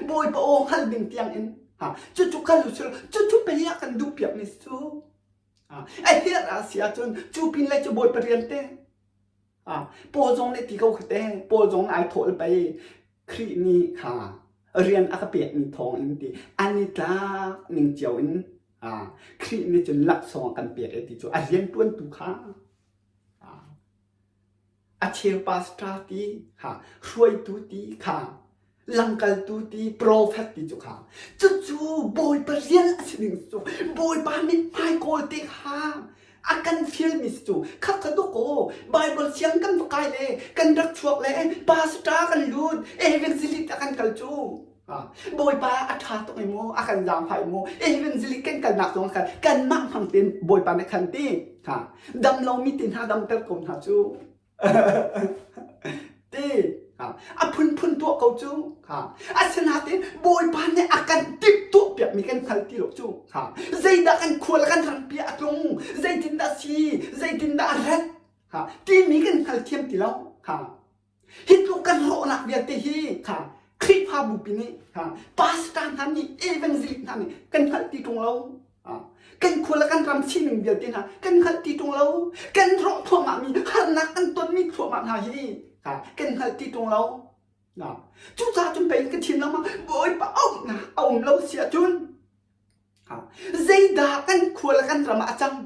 Bawipa aw hngal ding tiang in cucu kal u si law cucu pei ah kan duh piakmi cu a herh ah si ahcun cu pin lei cu Bawipa rian te Paul zong nih ti ko kha te Paul zong ai thawh le pei Khrih nih kha rian a ka pekmi thawng in ti an i tlak ning cio in Khrih nih cun laksawng a kan pek e ti cu a rian ṭuantu kha a cheu pastor ti kha hruaitu ti kha lamkaltu ti profet ti cu kha cucu Bawipa rian a si ding cu Bawipa mithmai kawl te kha a kan fialmi si cu kha kha duk aw Bible siang kan va kai le kan rak chuak le pastor kan lut evangelist a kan kal cu Bawipa a ṭha tuk i mu a kan zaangfah i mu evangelist kan kalnak zong khan kanmah hmang tein Bawipa nih khan ti ha dam lomi te hna damter ko hna cu ti a phunphun tuah ko cu asinain Bawipa nih a kan timhtuah piakmi kan hngalh. hngal ti lo cu. Ha. Zeidah kan khua le kan rampi a tlung, zeitindah si, zeitindah a rat, ha. Timi kan hngal thiam ti lo. Ha. Hi tluk kan rawhnak vialte hi ha Khrihfabu pi nih ha pastor hna nih evangelist hna nih kan hngalh ti ṭung lo. Ha. Kan khua le kan ram sining vialte hna kan hngalh ti ṭung lo. Kan rawh thluahmah mi harnak kan tonmi thluahmah hna hi ha kan hngalh ti ṭung lo. Na. Cucaah cun pei ka thin lengmang Bawipa auhnak a um lo si ahcun zeidah kan khua le kan ram ah a cang?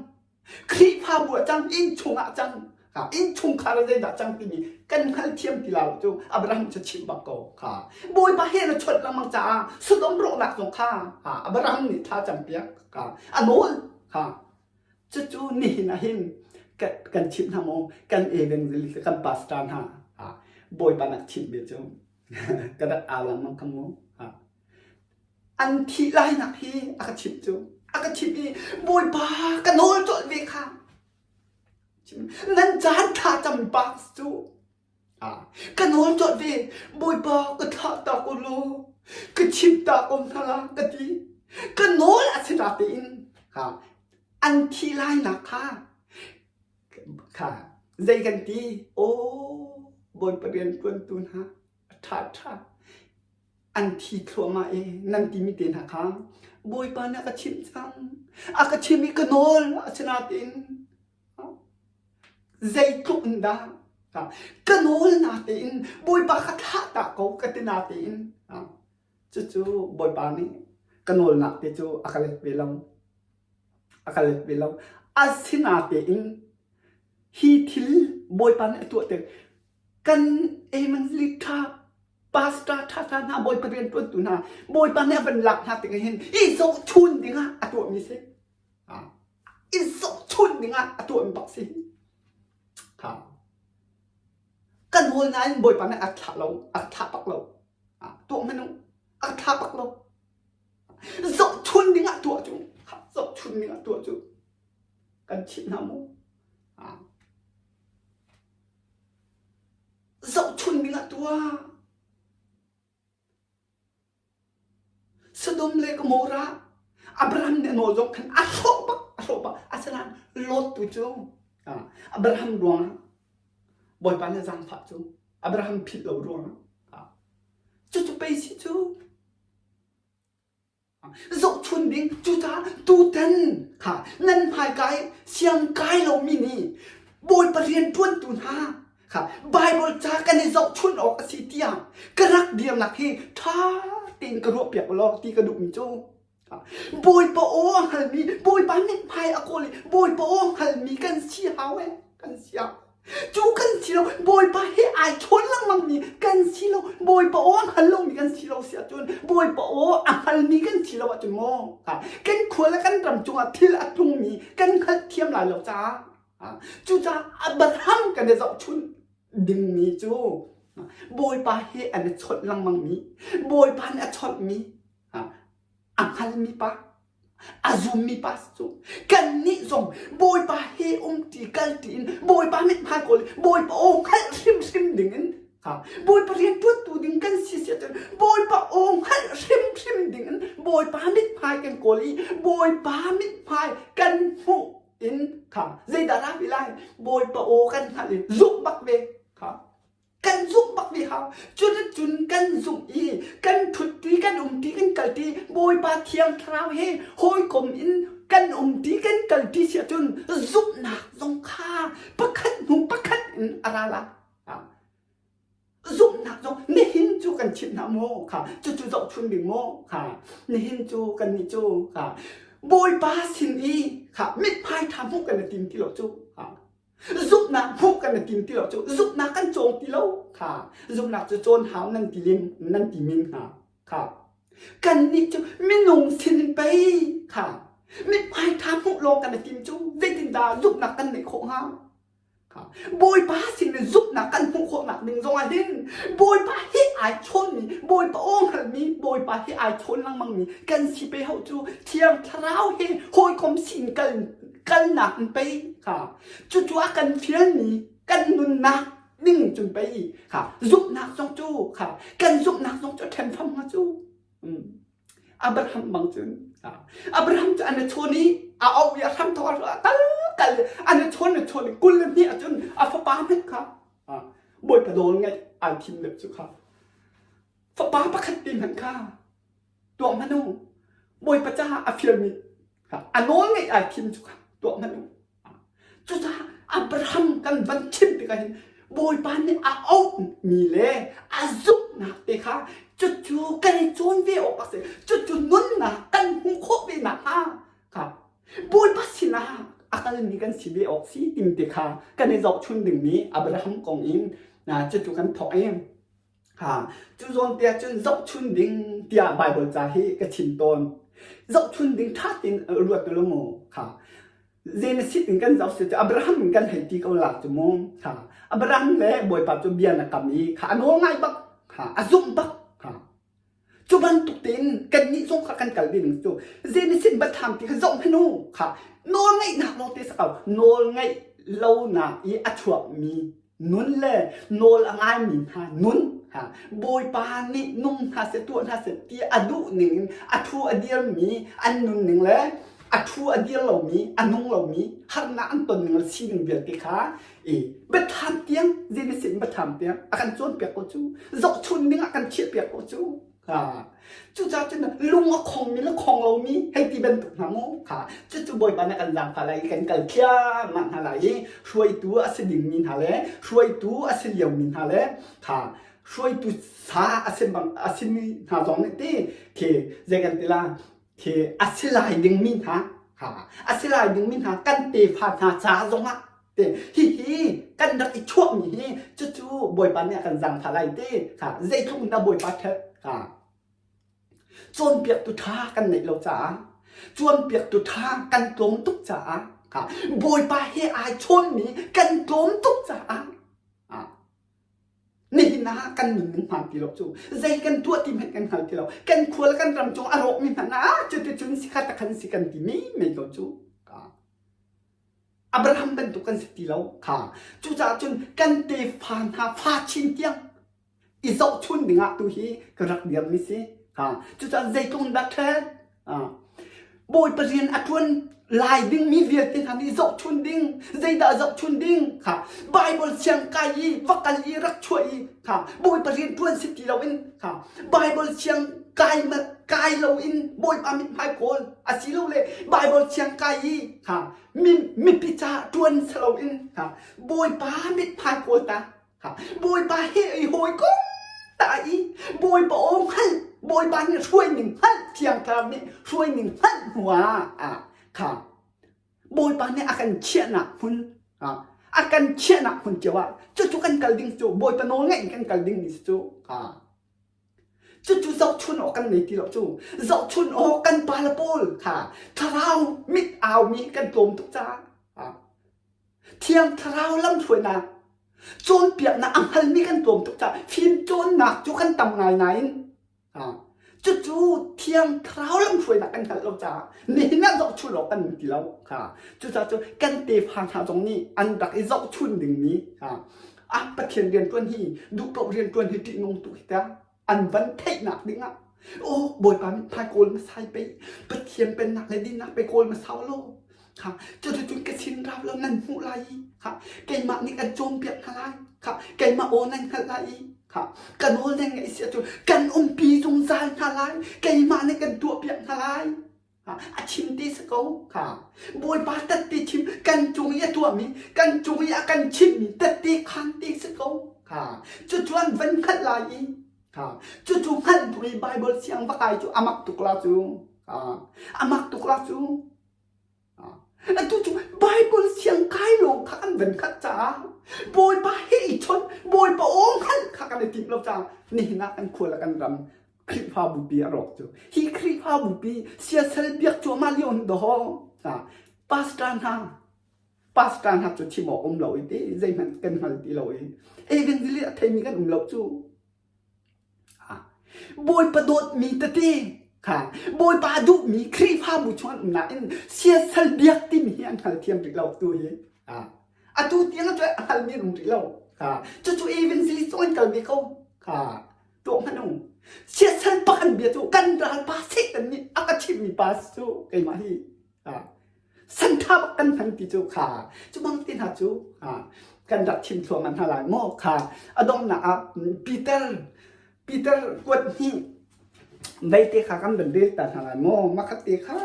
Khrihfabu ah cang, innchung ah cang, innchungkhar ah zeidah cang timi kan hngalthiam ti lo cu Abraham cu chimh bak ko. Kha Bawipa he na chawnh lengmang caah Sodom rawhnak zong kha Abraham nih thla campiak kha a nawl kha cucu nihin ah hin kan chimh hna maw kan evangelist kan pastor hna Bawipa nak chimh ve cu ka rak au lengmang kha mu an thih lainak hi a ka chimh cu a ka chimh i Bawipa ka nawl colh ve kha nan caan thla cam pa cu ka nawl colh ve Bawipa ka thlah ta ko law ka chimh ta ko hna la ka ti ka nawl a si tein an thih lainak kha kha zei kan ti aw Bawipa rian ṭuantu hna a ṭha ṭha an thi thluahmah i nan timi te hna kha Bawipa nih a ka chimh cang a ka chimh i ka nawl asinain zeitluk in dah ka nawl natein Bawipa ka thlah ta ko ka ti natein cucu Bawipa nih ka nawlnak te cu a ka let ve lo a ka let ve lo asinatein hi thil Bawipa nih a tuah tik kan evangelist ṭha pastor ṭhaṭha hna bawipa rianṭuantu hna bawipa nih a van lak hna tikah hin i zohchun dingah a tuahmi si i zohchun dingah a tuahmi bak si ha kan hawl nain bawipa nih a thlah lo a thlah bak lo tuah hmanh u a thlah bak lo zohchun dingah tuah cu zohchun dingah tuah cu kan chimh hna mu Zohchun ding ah tuah. Sodom le Gomorrah Abraham nih a nawl zong khan a hrawh bak a hrawh bak asinain Lot tu cu Abraham ruangah Bawipa nih zaangfah cu Abraham philh lo ruangah cucu pei si cu Zohchun ding cucaah tutan kha nan hmaika i siangkai lomi nih Bawipa rianṭuantu hna kha Baibal ca kan i zohchun awk a si tiah ka rak dirnak hi ṭha tein ka ruahpiak u law ti ka duhmi cu Bawipa aw a hngalmi Bawipa mithmai a kawl i Bawipa aw a hngalmi kan si hau ee kan si hau. Cu kan si lo, Bawipa he ai chawn lengmangmi kan si lo, Bawipa aw a hngal lomi kan si lo si ahcun, Bawipa aw a hngalmi kan si lo ahcun maw, kan khua le kan ram cungah thil a tlungmi kan hngalhthiam lai lo caah, cucaah Abraham kan i zohchunh dingmi cu Bawipa he an i chawnh lengmangmi, Bawipa nih a chawnhmi, a hngalmi pa a zummi pa cu kannih zong Bawipa he umṭi kalṭi in Bawipa mithmai kawl i Bawipa aw hngalh hrimhrim dingin Bawipa rianṭuantu ding kan si si ahcun Bawipa aw hngalh hrimhrim dingin Bawipa mithmai kan kawl i Bawipa mithmai kan hmuh in kha zeidah ra ti lai Bawipa aw kan hngalh i zumh bak ve kha Kan zumh bak ve hau. Cuticun kan zumh i kan ṭhutṭi, kan umṭi, kan kalṭi, Bawipa Thiang Thlarau he hawikom in kan umṭi, kan kalṭi si ahcun zumhnak zong kha pakhat hnu pakhat in a ra lai. Zumhnak zong nihin cu kan chimh hna maw kha cucu zohchun ding maw kha nihin cu kannih cu kha Bawipa sin i kha mithmai ṭha hmuh kan i tim ti lo cu Zumhnak hmuh kan i tim ti lo cu zumhnak kan cawng ti lo kha zumhnak cu cawn hau nan ti lim nan ti min hna kha kannih cu minung sin in pei kha mithmai ṭha hmuh lawng kan i tim cu zeitindah zumhnak kan neih khawh hnga kha Bawipa sin in zumhnak kan hmuh khawhnak ding zongah hin Bawipa he ai chawnmi Bawipa aw hngalmi Bawipa he ai chawn lengmangmi kan si pe hau cu Thiang Thlarau he hawikom sin kal kalnak in pei kha cucu a kan fialmi kan nunnak ding cun pei kha zumhnak zong cu kha kan zumhnak zong cu ṭhen fam hnga cu. Abraham bang cun Abraham cu an i chawn i a auh i a hram thawk a kal kal an i chawn i chawn i kul le hnih ahcun a fapa hmanh kha Bawipa nawl ngaih ai thim deuh cu kha fapa pakhat te hmanh kha tuah hmanh u Bawipa caah a fialmi a nawl ngaih ai thim cu kha tuah hmanh u Cucaah Abraham kan van chim tikah hin Bawipa nih a auhmi le a zumhnak te kha cucu kan i cawn ve awk a si. Cucu nunnak kan hmuh khawh ve nakhnga kha Bawipa sinah a kalmi kan si ve awk si timi te kha kan i zohchun dingmi Abraham kong in cucu kan thawk i Cu zawn te ahcun zohchun ding tiah Baibal ca hi ka chim tawn. Zohchun ding ṭha tein ruat u law mu. Kha. Genesis in kan zoh si cu Abraham in kan hei ti ko la cu mu. Kha. Abraham le Bawipa cu bia na kam i kha a nawl ngai bak. Kha. A zumh bak. Kha. Cu bantuk tein kannih zong kha kan kal ve ning cu Genesis biathlam ti kha zoh hmanh u. Kha. Nawl ngeihnak lawng te si ko. Nawl ngeih lonak i a chuakmi nun le nawl a ngaimi hna nun ha Bawipa nih nung hna seh tuah hna seh ti a duh ning in a thu a dirmi an nun ning le a thu a dir lomi a nung lomi harnak an ton ning le sining vialte kha i biathlam tiang Genesis biathlam tiang a kan cawnpiak ko cu zohchun ding ah kan chiahpiak ko cu Cucaah cun lung a khongmi le khong lomi hei ti bantuk hna mu kha cucu Bawipa nih kan zaangfah lai i kan kal thliahmah hna lai i hruaitu a si dingmi hna le hruaitu a si liomi hna le kha hruaitu sa a si bang a simi hna zong nih ti khi zei kan ti la khi a si lai dingmi hna kha a si lai dingmi hna kan tefa hna ca zongah Te hihi kan rak i chuahmi hi cucu Bawipa nih a kan zaangfah lai te kha zeitluk in dah Bawipa ṭhat kha cawnpiaktu ṭha kan neih lo caah cawnpiaktu ṭha kan tlawm tuk caah kha Bawipa he ai chawnmi kan tlawm tuk caah Nihin ah kan nunning hmaan ti lo cu zei kan tuah ti hmanh kan hngal ti lo. Kan khua le kan ram cung a rawkmi hmanh ah cuticun si kha takhan si kan ti mi mei ko cu. Abraham bantuk kan si ti lo kha. Cucaah cun kan tefa hna fa chin tiang i zohchun dingah tu hi ka rak dirmi si. Ha. Cucaah zeitluk in dah ṭhat? Bawipa rian a ṭuan lai dingmi vialte hna nih zohchun ding, zeidah zohchun ding kha Baibal siang kai i va kal i rak chuah i kha Bawipa rian ṭuan si ti loin kha Baibal siang kai kai loin Bawipa mithmai kawl asilole Baibal siang kai i kha mipi ca ṭuan si loin kha Bawipa mithmai kawl ta Bawipa he i hawikom ta i Bawipa aw hngalh Bawipa nih hruai ning hngalh Thiang Thlarau nih hruai ning hngalh hnu ah kha Bawipa nih a kan chiahnak hmun a kan chiahnak hmun cio ah cucu kan kal ding cu Bawipa nawl ngaih in kan kal ding mi cu cucu zohchun awk kan nei ti lo cu zohchun awk kan pa le pawl kha thlarau mit au mi kan tlawm tuk caah Thiang Thlarau lamhruainak cawnpiaknak a hngalmi kan tlawm tuk caah fimcawnnak cu kan tam ngai nain cucu Thiang Thlarau lamhruainak kan hngalh lo caah nihin ah zohchun awk kan ti lo. Cucaah cu kan tefa hna zong nih an rak i zohchun dingmi ah Pathian rianṭuan hi duhpaoh rianṭuan hi ṭihnung tuk hi tiah an van theihnak dingah aw Bawipa mithmai kawl hmasai pei Pathian pennak le dinnak pe kawl hmasa law kha cuticun ka sin rau lo nan hmuh lai i kha keimah nih kan cawnpiak hna lai kha keimah aw nan hngalh lai i kha ka nawl nan ngaih si ahcun kan umpi zungzal hna lai keimah nih kan tuahpiak hna lai a chim ti si ko kha Bawipa tette chim kan cung i a tuahmi kan cung i a kan chimmi tette khan ti si ko kha cucu an van hngalh lai i kha cucu hngalh tuk i Bible siang va kai cu a mak tuk la cu a mak tuk la cu atu cu Bible siang kai lawng kha an van hngalh caah Bawipa he i chawnh Bawipa aw hngalh kha kan i tim lo caah nihin ah kan khua le kan ram Khrihfabu pi a rawk cu. Hi Khrihfabu pi siasal biak cuahmah lio hin dawh pastor hna pastor hna cu chim awk um lo i ti zeihmanh kan hngal ti lo i evangelist a theimi kan um lo cu. Bawipa dawtmi tete kha Bawipa duhmi Khrihfabu chung an um nain siasal biak timi hi an hngal thiam rih lo tu hi. Atu tiang cu a hngalmi an um rih lo. Cucu evangelist zong an kal ve ko. Tuah hmanh u. Siasal pak an bia cu kan ralpa Satan nih. pa cu keimah hi santha bak kan hman ti cu kha cu bang te hna cu kan rak chim thluahmah hna lai maw kha a donghnak ah Peter Peter kuat hnih Veite kha kan van rel ta hna lai maw? Makhat te kha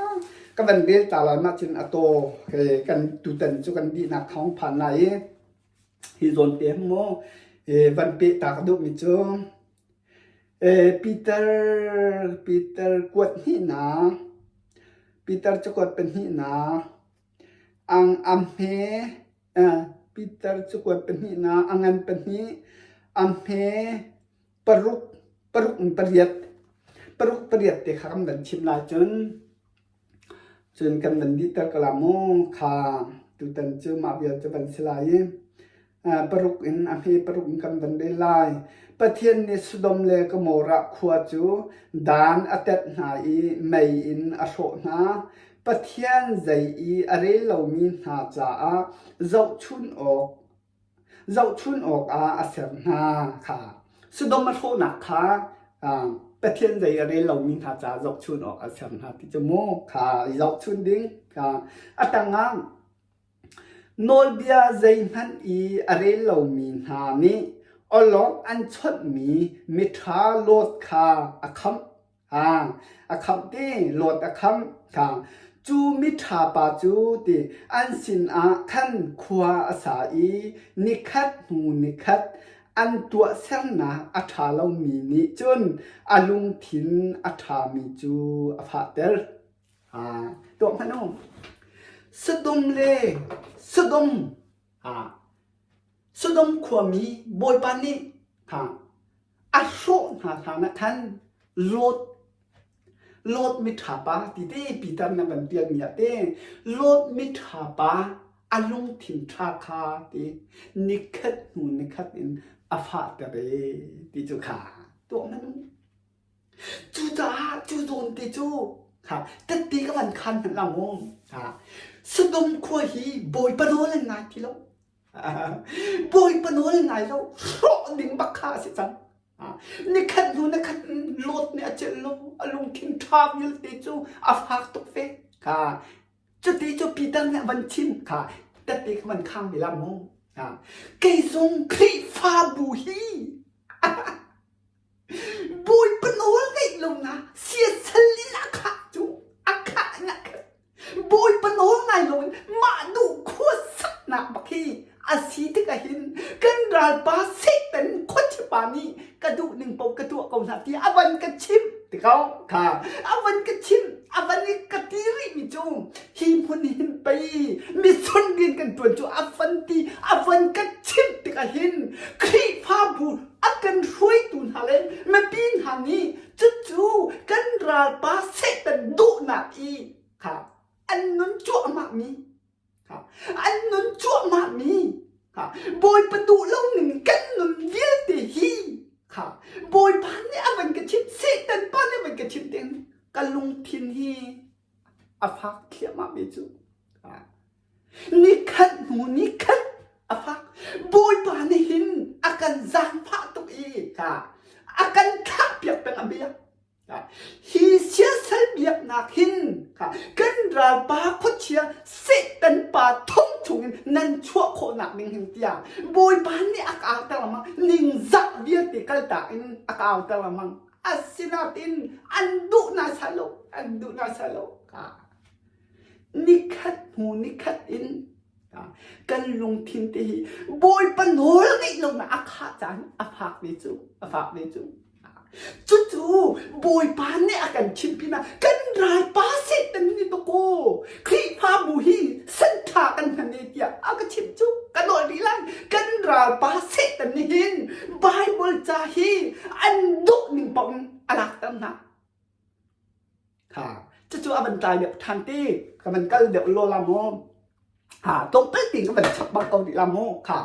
ka van rel ta lai mah cun a taw he kan tutan cu kan dihnak thawng phan lai i hi zawn te maw van peh ta ka duhmi cu Peter Peter kuat hnihnak Peter cakuat pahnihnak ang a hme Peter cakuat pahnihnak a ngan pahnih a hme paruk paruk in pariat paruk pariat te kha kan van chim lai cun cun kan van dihter ko la mu kha tutan cu mah vial cu van si lai i paruk in a hme paruk in kan van rel lai Pathian nih Sodom le Gomorrah khua cu dan a tet hna i mei in a hrawh hna Pathian zei i a rel lomi hna caah zohchun awk Zohchun awkah a ser hna kha Sodom a hrawhnak kha Pathian zei a rel lomi hna caah zohchun awk a ser hna ti cu mu kha i zohchun ding kha a tangah nawlbia zeihmanh i a rel lomi hna nih awlok an chawnhmi miṭha Lot kha a khamh A khamh ti, Lot a khamh. Cu miṭha pa cu ti an sinah khan khua a sa i nikhat hnu nikhat an tuahsernak a ṭha lomi nih cun a lungthin a ṭhami cu a fahter. Tuah hmanh u. Sodom le Sodom Sodom khuami Bawipa nih a hrawh hna hlan ah khan Lot Lot miṭha pa ti te Peter na van pialmi ah te Lot miṭha pa a lungthin ṭha kha ti nikhat hnu nikhat in a fahter e ti cu kha tuah hmanh u. Cucaah cu zawn te cu ha tette ka van khan hmanh la maw ha Sodom khua hi Bawipa nawl an ngai ti lo. Bawipa nawl ngai lo hrawh ding bak kha a si cang. Nikhat hnu nikhat Lot nih a celh lo a lungthin ṭha vialte cu a fak tuk ve. Kha cuti cu Peter nih a van chim kha tette kha van khang ve la mu. Kei zong Khrihfabu hi Bawipa nawl ngeih lonak siasal in a khah cu a khah in a khat. Bawipa nawl ngai loin mah duh khuasaknak bak hi a si tikah hin kan ralpa Satan khuachipa nih ka duh ning paoh ka tuah ko hna ti a van ka chimh tikau kha a van ka chimh a van i ka ti rihmi cu hi hmun hin pei misun rian kan ṭuan cu a van ti a van ka chimh tikah hin Khrihfabu a kan hruaitu hna le mipi hna nih cucu kan ralpa Satan duhnak i kha an nun cuahmah mi kha an nun cuahmah mi kha Bawipa duh lo ning kan nun vialte hi kha Bawipa nih a van ka chimh Satan pa nih a van ka chimh ding ka lungthin hi a fak thliahmah mi cu Nikhat hnu nikhat a fak. Bawipa nih hin a kan zaangfah tuk i kha a kan thlahpiak peng a bia. Hi siasal biaknak hin kha kan ralpa khuachia Satan pa thong chungin nan chuah khawhnak ding hin tiah Bawipa nih a ka auter lengmang ningzah vialte kaltak in a ka auter lengmang. Asinain an duh naisai lo, an duh naisai lo. Nikhat hnu nikhat in kan lungthin te hi Bawipa nawl ngeih lonak a khah caan a fak ve cu a fak ve cu. Cucu Bawipa nih a kan chimh pinah kan ralpa Satan nih dakaw Khrihfabu hi sanṭha kan hman e tiah a ka chimh cu ka nawl rih lai. Kan ralpa Satan nih hin Bible ca hi an duh ning paoh in a lakter hna. Ha, cucu a van tlai deuh ṭhan ti, ka van kal deuh law la maw? Ha, tlawmpal tein ka van chap bak ko rih la maw? Kha,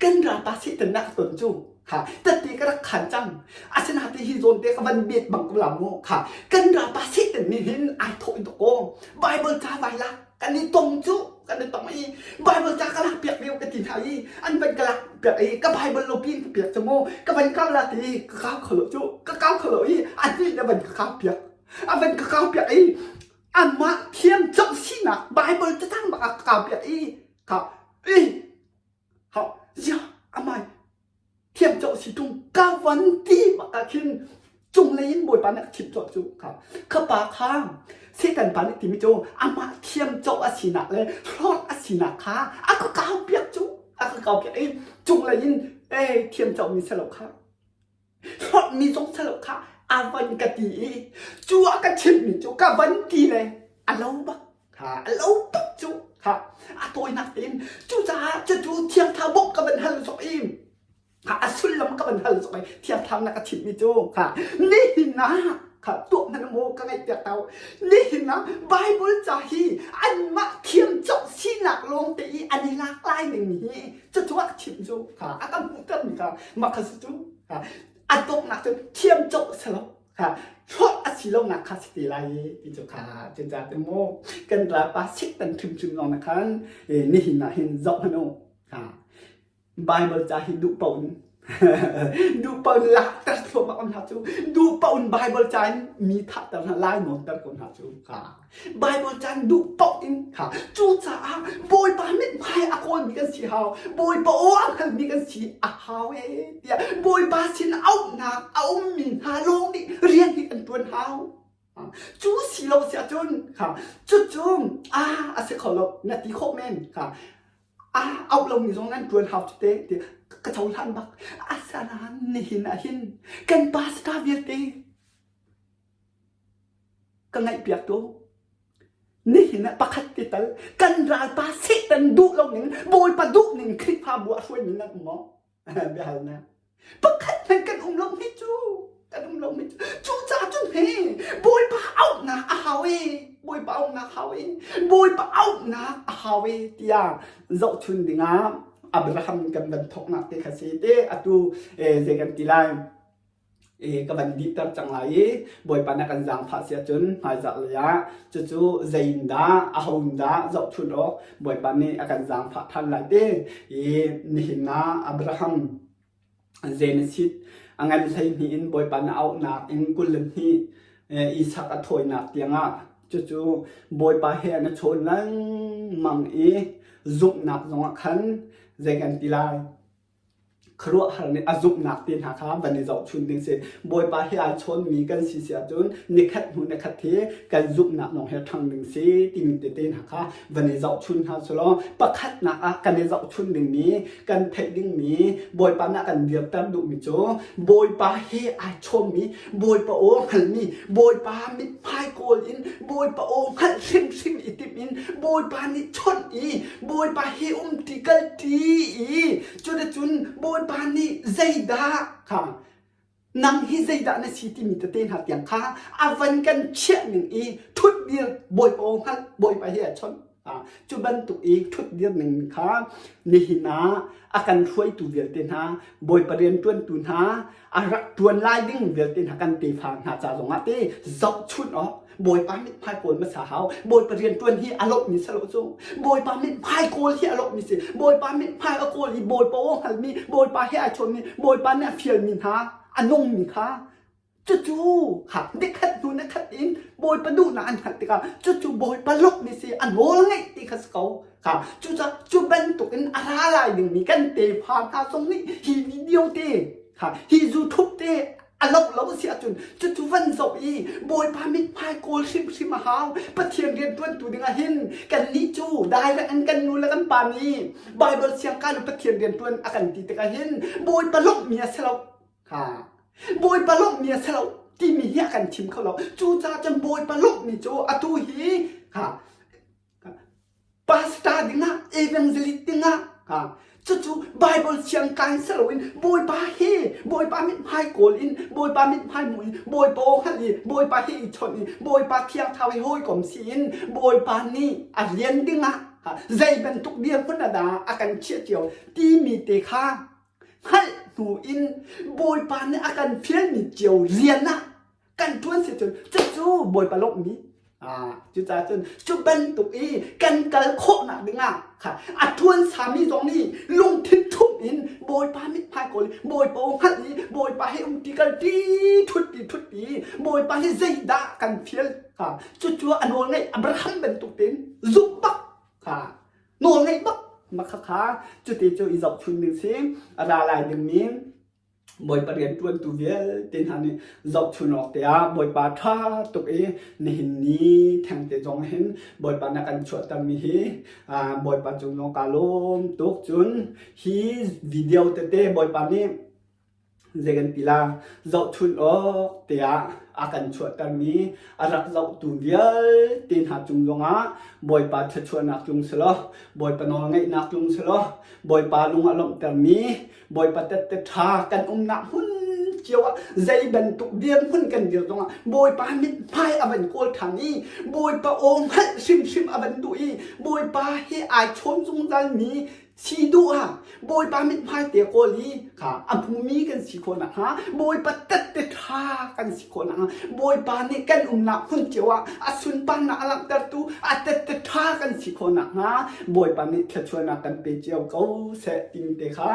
kan ralpa Satan nih a ka ton cu. Ha, tette ka rak khan cang. Asinain hi zawn te ka van bet bang ko la maw? Kha, kan ralpa Satan nih hin ai thawh in dawkaw. Bible ca vai lak, kan i tong cu, kan i tong i Bible ca ka lak piak ve ka ti hna i an van ka lak piak i ka Bible lo piin ka piak cu mu ka van kau la ti ka kau kho lo cu ka kau kho lo i a hnih na van ka kau piak a van ka kau piak i. Amah thiam coh sinak Bible catang bak a ka piak i kha i ha zia amai thiam coh si tung ka van ti bak ah khin cunglei in Bawipa nih a chimh cawh cu kha kha pa kha Satan pa nih timi cu amah thiam coh a sinak le hlawt a sinak kha a ka kau piak cu a ka kau piak i cunglei in eh thiam coh mi si lo kha hlawtmi zong si lo kha a van ka ti i cu a ka chimhmi cu ka van ti le a lo bak kha a lo bak cu kha a tawinak tein cucaah cucu thiang thlarau bawmh ka van hal zok i kha a sullam ka van hal zok i thiang thlarau na ka chimhmi cu kha nihin ah kha tuah hmanh maw ka ngaih piak tau nihin ah Bible ca hi anmah thiam cawk sinak lawng te i an i lak lai ning hi cucu a chimh cu kha a kan hmuhter mi kha mah kha si cu a donghnak cu thiam cawk si lo kha hlawt a si lonak kha si te lai i ti cu kha cucaah te maw kan ralpa sik tan hrimhrim lawng na khan nihin ah hin zoh hmanh u kha Bible ca hi duh paoh in duh paoh in lakter thluahmah ko hna cu duh paoh in Bible ca in mi thahter hna lai nawnter ko hna cu kha Bible ca in duh paoh in kha cucaah Bawipa mithmai a kawlmi kan si hau Bawipa aw a hngalmi kan si a hau ee tiah Bawipa sin auhnak a ummi hna lawng nih rian hi kan ṭuan hau cu si lo si ahcun kha cucu a a si kho lo na ti khawh men kha a auh lomi zong nan ṭuan hau cu te ti ka cohlan bak asanain nihin ah hin kan pastor vialte ka ngaihpiak tu nihin ah pakhat te tal kan ralpa Satan duh lo ning Bawipa duh ning Khrihfabu a hruaimi nan um maw biahalnak pakhat hmanh kan um lo hme cu kan um lo hme cu cucaah cun he Bawipa auhnak a hau e Bawipa auhnak hau e Bawipa auhnak a hau e tiah zohchun dingah Abraham kan van thawknak te kha si te atu zei kan ti lai ka van dihter cang lai i Bawipa na kan zaangfah si ahcun hmaizarh lei ah cucu zei in dah aho in dah zohchun awk Bawipa nih a kan zaangfah ṭhan lai ti i nihin ah Abraham Genesis a ngan 12 in Bawipa na auhnak in 22 Isak a thawinak tiangah cucu Bawipa he an i chawn lengmang i zumhnak zongah khan zei kan ti lai Khuaruahhar nih a zumhnak te hna kha van i zohchun ding si. Bawipa he ai chawnmi kan si si ahcun nikhat hnu nikhat hi kan zumhnak lawng he ṭhang ding si timi tete hna kha van i zohchun hna sulaw pakhatnak ah kan i zohchun dingmi kan theih dingmi Bawipa nih a kan dirter duhmi cu Bawipa he ai chawnmi Bawipa aw hngalmi Bawipa mithmai kawl in Bawipa aw hngalh hrimhrim i timh in Bawipa nih chawnh i Bawipa he umṭi kalṭi i cuticun Bawipa nih zeidah kha nang hi zeidah na si timi tete hna tiang kha a van kan chiah ning i ṭhutdir Bawipa aw hngalh Bawipa he a chawnh cu bantuk i ṭhutdir ning kha nihin ah a kan hruaitu vialte hna Bawipa rianṭuantu hna a rak ṭuan lai ding vialte hna kan tefa hna ca zongah te zohchunh awk Bawipa mithmai kawl hmasa hau Bawipa rianṭuan hi a lawmhmi si lo cu Bawipa mithmai kawl hi a lawmhmi si Bawipa mithmai a kawl i Bawipa aw hngalmi Bawipa he ai chawnmi Bawipa nih a fialmi hna a nungmi kha cucu kha nikhat hnu nikhat in Bawipa duhnak an hngalh tikah cucu Bawipa lawmhmi si a nawl ngeih ti kha si ko kha cucaah cu bantuk in a ra lai dingmi kan tefa hna zong nih hi video te kha hi YouTube te a loh lo si ahcun cucu van zoh i Bawipa mithmai kawl hrimhrim a hau Pathian rianṭuantu dingah hin kannih cu direct in kan nu le kan pa nih Bible siangkai le Pathian rianṭuan a kan ti tikah hin Bawipa lawmhmi a si lo kha Bawipa lawmhmi a si lo timi hi a kan chim kho lo cucaah cun Bawipa lawmhmi cu atu hi kha Pastor dingah, evangelist dingah, cucu Bible siangkai si loin Bawipa he Bawipa mithmai kawl in Bawipa mithmai hmu in Bawipa aw hngalh i Bawipa he i chawnh i Bawipa thiang thlarau he hawikom si in Bawipa nih a rian dingah zei bantuk dirhmun ah dah a kan chiah cio timi te kha hngalh hnu in Bawipa nih a kan fialmi cio rian ah kan ṭuan si cun cucu Bawipa lawmhmi. Cucaah cun cu bantuk i kan kal khawhnak dingah kha a ṭuan sami zong nih lungthin ṭhumh in Bawipa mithmai kawl i Bawipa aw hngalh i Bawipa he umṭi kalṭi ṭhutṭi ṭhutṭi Bawipa hi zeidah kan fial kha cucu a nawl ngeih Abraham bantuk tein zumh bak kha nawl ngeih bak ma kha kha cuti cu i zohchun ding si a ra lai dingmi Bawipa rianṭuantu vialte hna nih zohchun awk te ah Bawipa ṭha tuk i nihin ni thengte zong hin Bawipa na kan chuahtermi hi Bawipa cung zong kaa lawm tuk. Cun hi video tete Bawipa nih zei kan ti la zohchun awk te ah a kan chuahtermi a rak zohtu vialte hna cung zongah Bawipa thluachuahnak tlung selaw Bawipa nawlngeihnak tlung selaw Bawipa lung a lawmhtermi Bawipa tette ṭha kan umnak hmun cio ah zei bantuk dirhmun kan dir zongah Bawipa mithmai a van kawl ṭhan i Bawipa aw hngalh hrimhrim a van duh i Bawipa he ai chawn zungzalmi si duh ah Bawipa mithmai te kawl i kha a hmumi kan si khawh nakhnga Bawipa tette ṭha kan si khawh nakhnga Bawipa nih kan umnak hmun cio ah a sunparnak a langhtertu a tette ṭha kan si khawh nakhnga Bawipa nih thluachuahnak kan pe cio ko seh timi te kha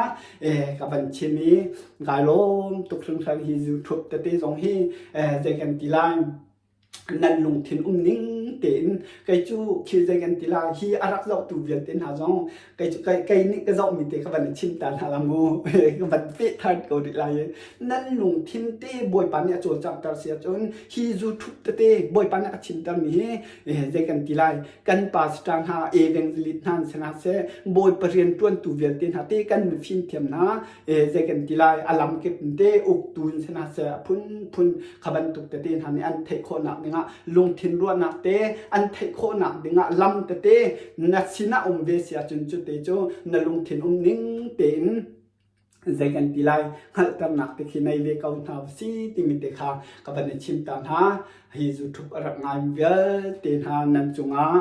ka van chim i kai lawm tuk hringhran hi YouTube tete zong hi zei kan ti lai nan lungthin um ning tein kei cu khi zei kan ti lai hi a rak zohtu vialte hna zong kei cu kei nih ka zohmi te ka van i chim ta hna la mu ka van peh than ko rih lai nan lungthin te Bawipa nih a cawlcanghter si ahcun hi YouTube tete Bawipa nih a chimtermi hi zei kan ti lai kan pastor hna evangelist hna an si hna seh Bawipa rianṭuantu vialte hna te kan mifim thiam hna zei kan ti lai a lamkip te uktu in si hna seh a phunphun kha bantuk tete hna nih an theih khawhnak dingah lungthin ruahnak te an theih khawhnak dingah lam tete na sinah um ve si ahcun cu te cu na lungthin um ning tein zei kan ti lai hngalhternak te khi nei ve ko hna si timi te kha ka van i chim ta hna. Hi YouTube a rak ngai vialte hna nan cungah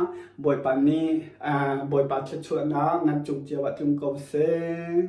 Bawipa nih Bawipa thluachuahnak nan cung cio ah tlung ko seh.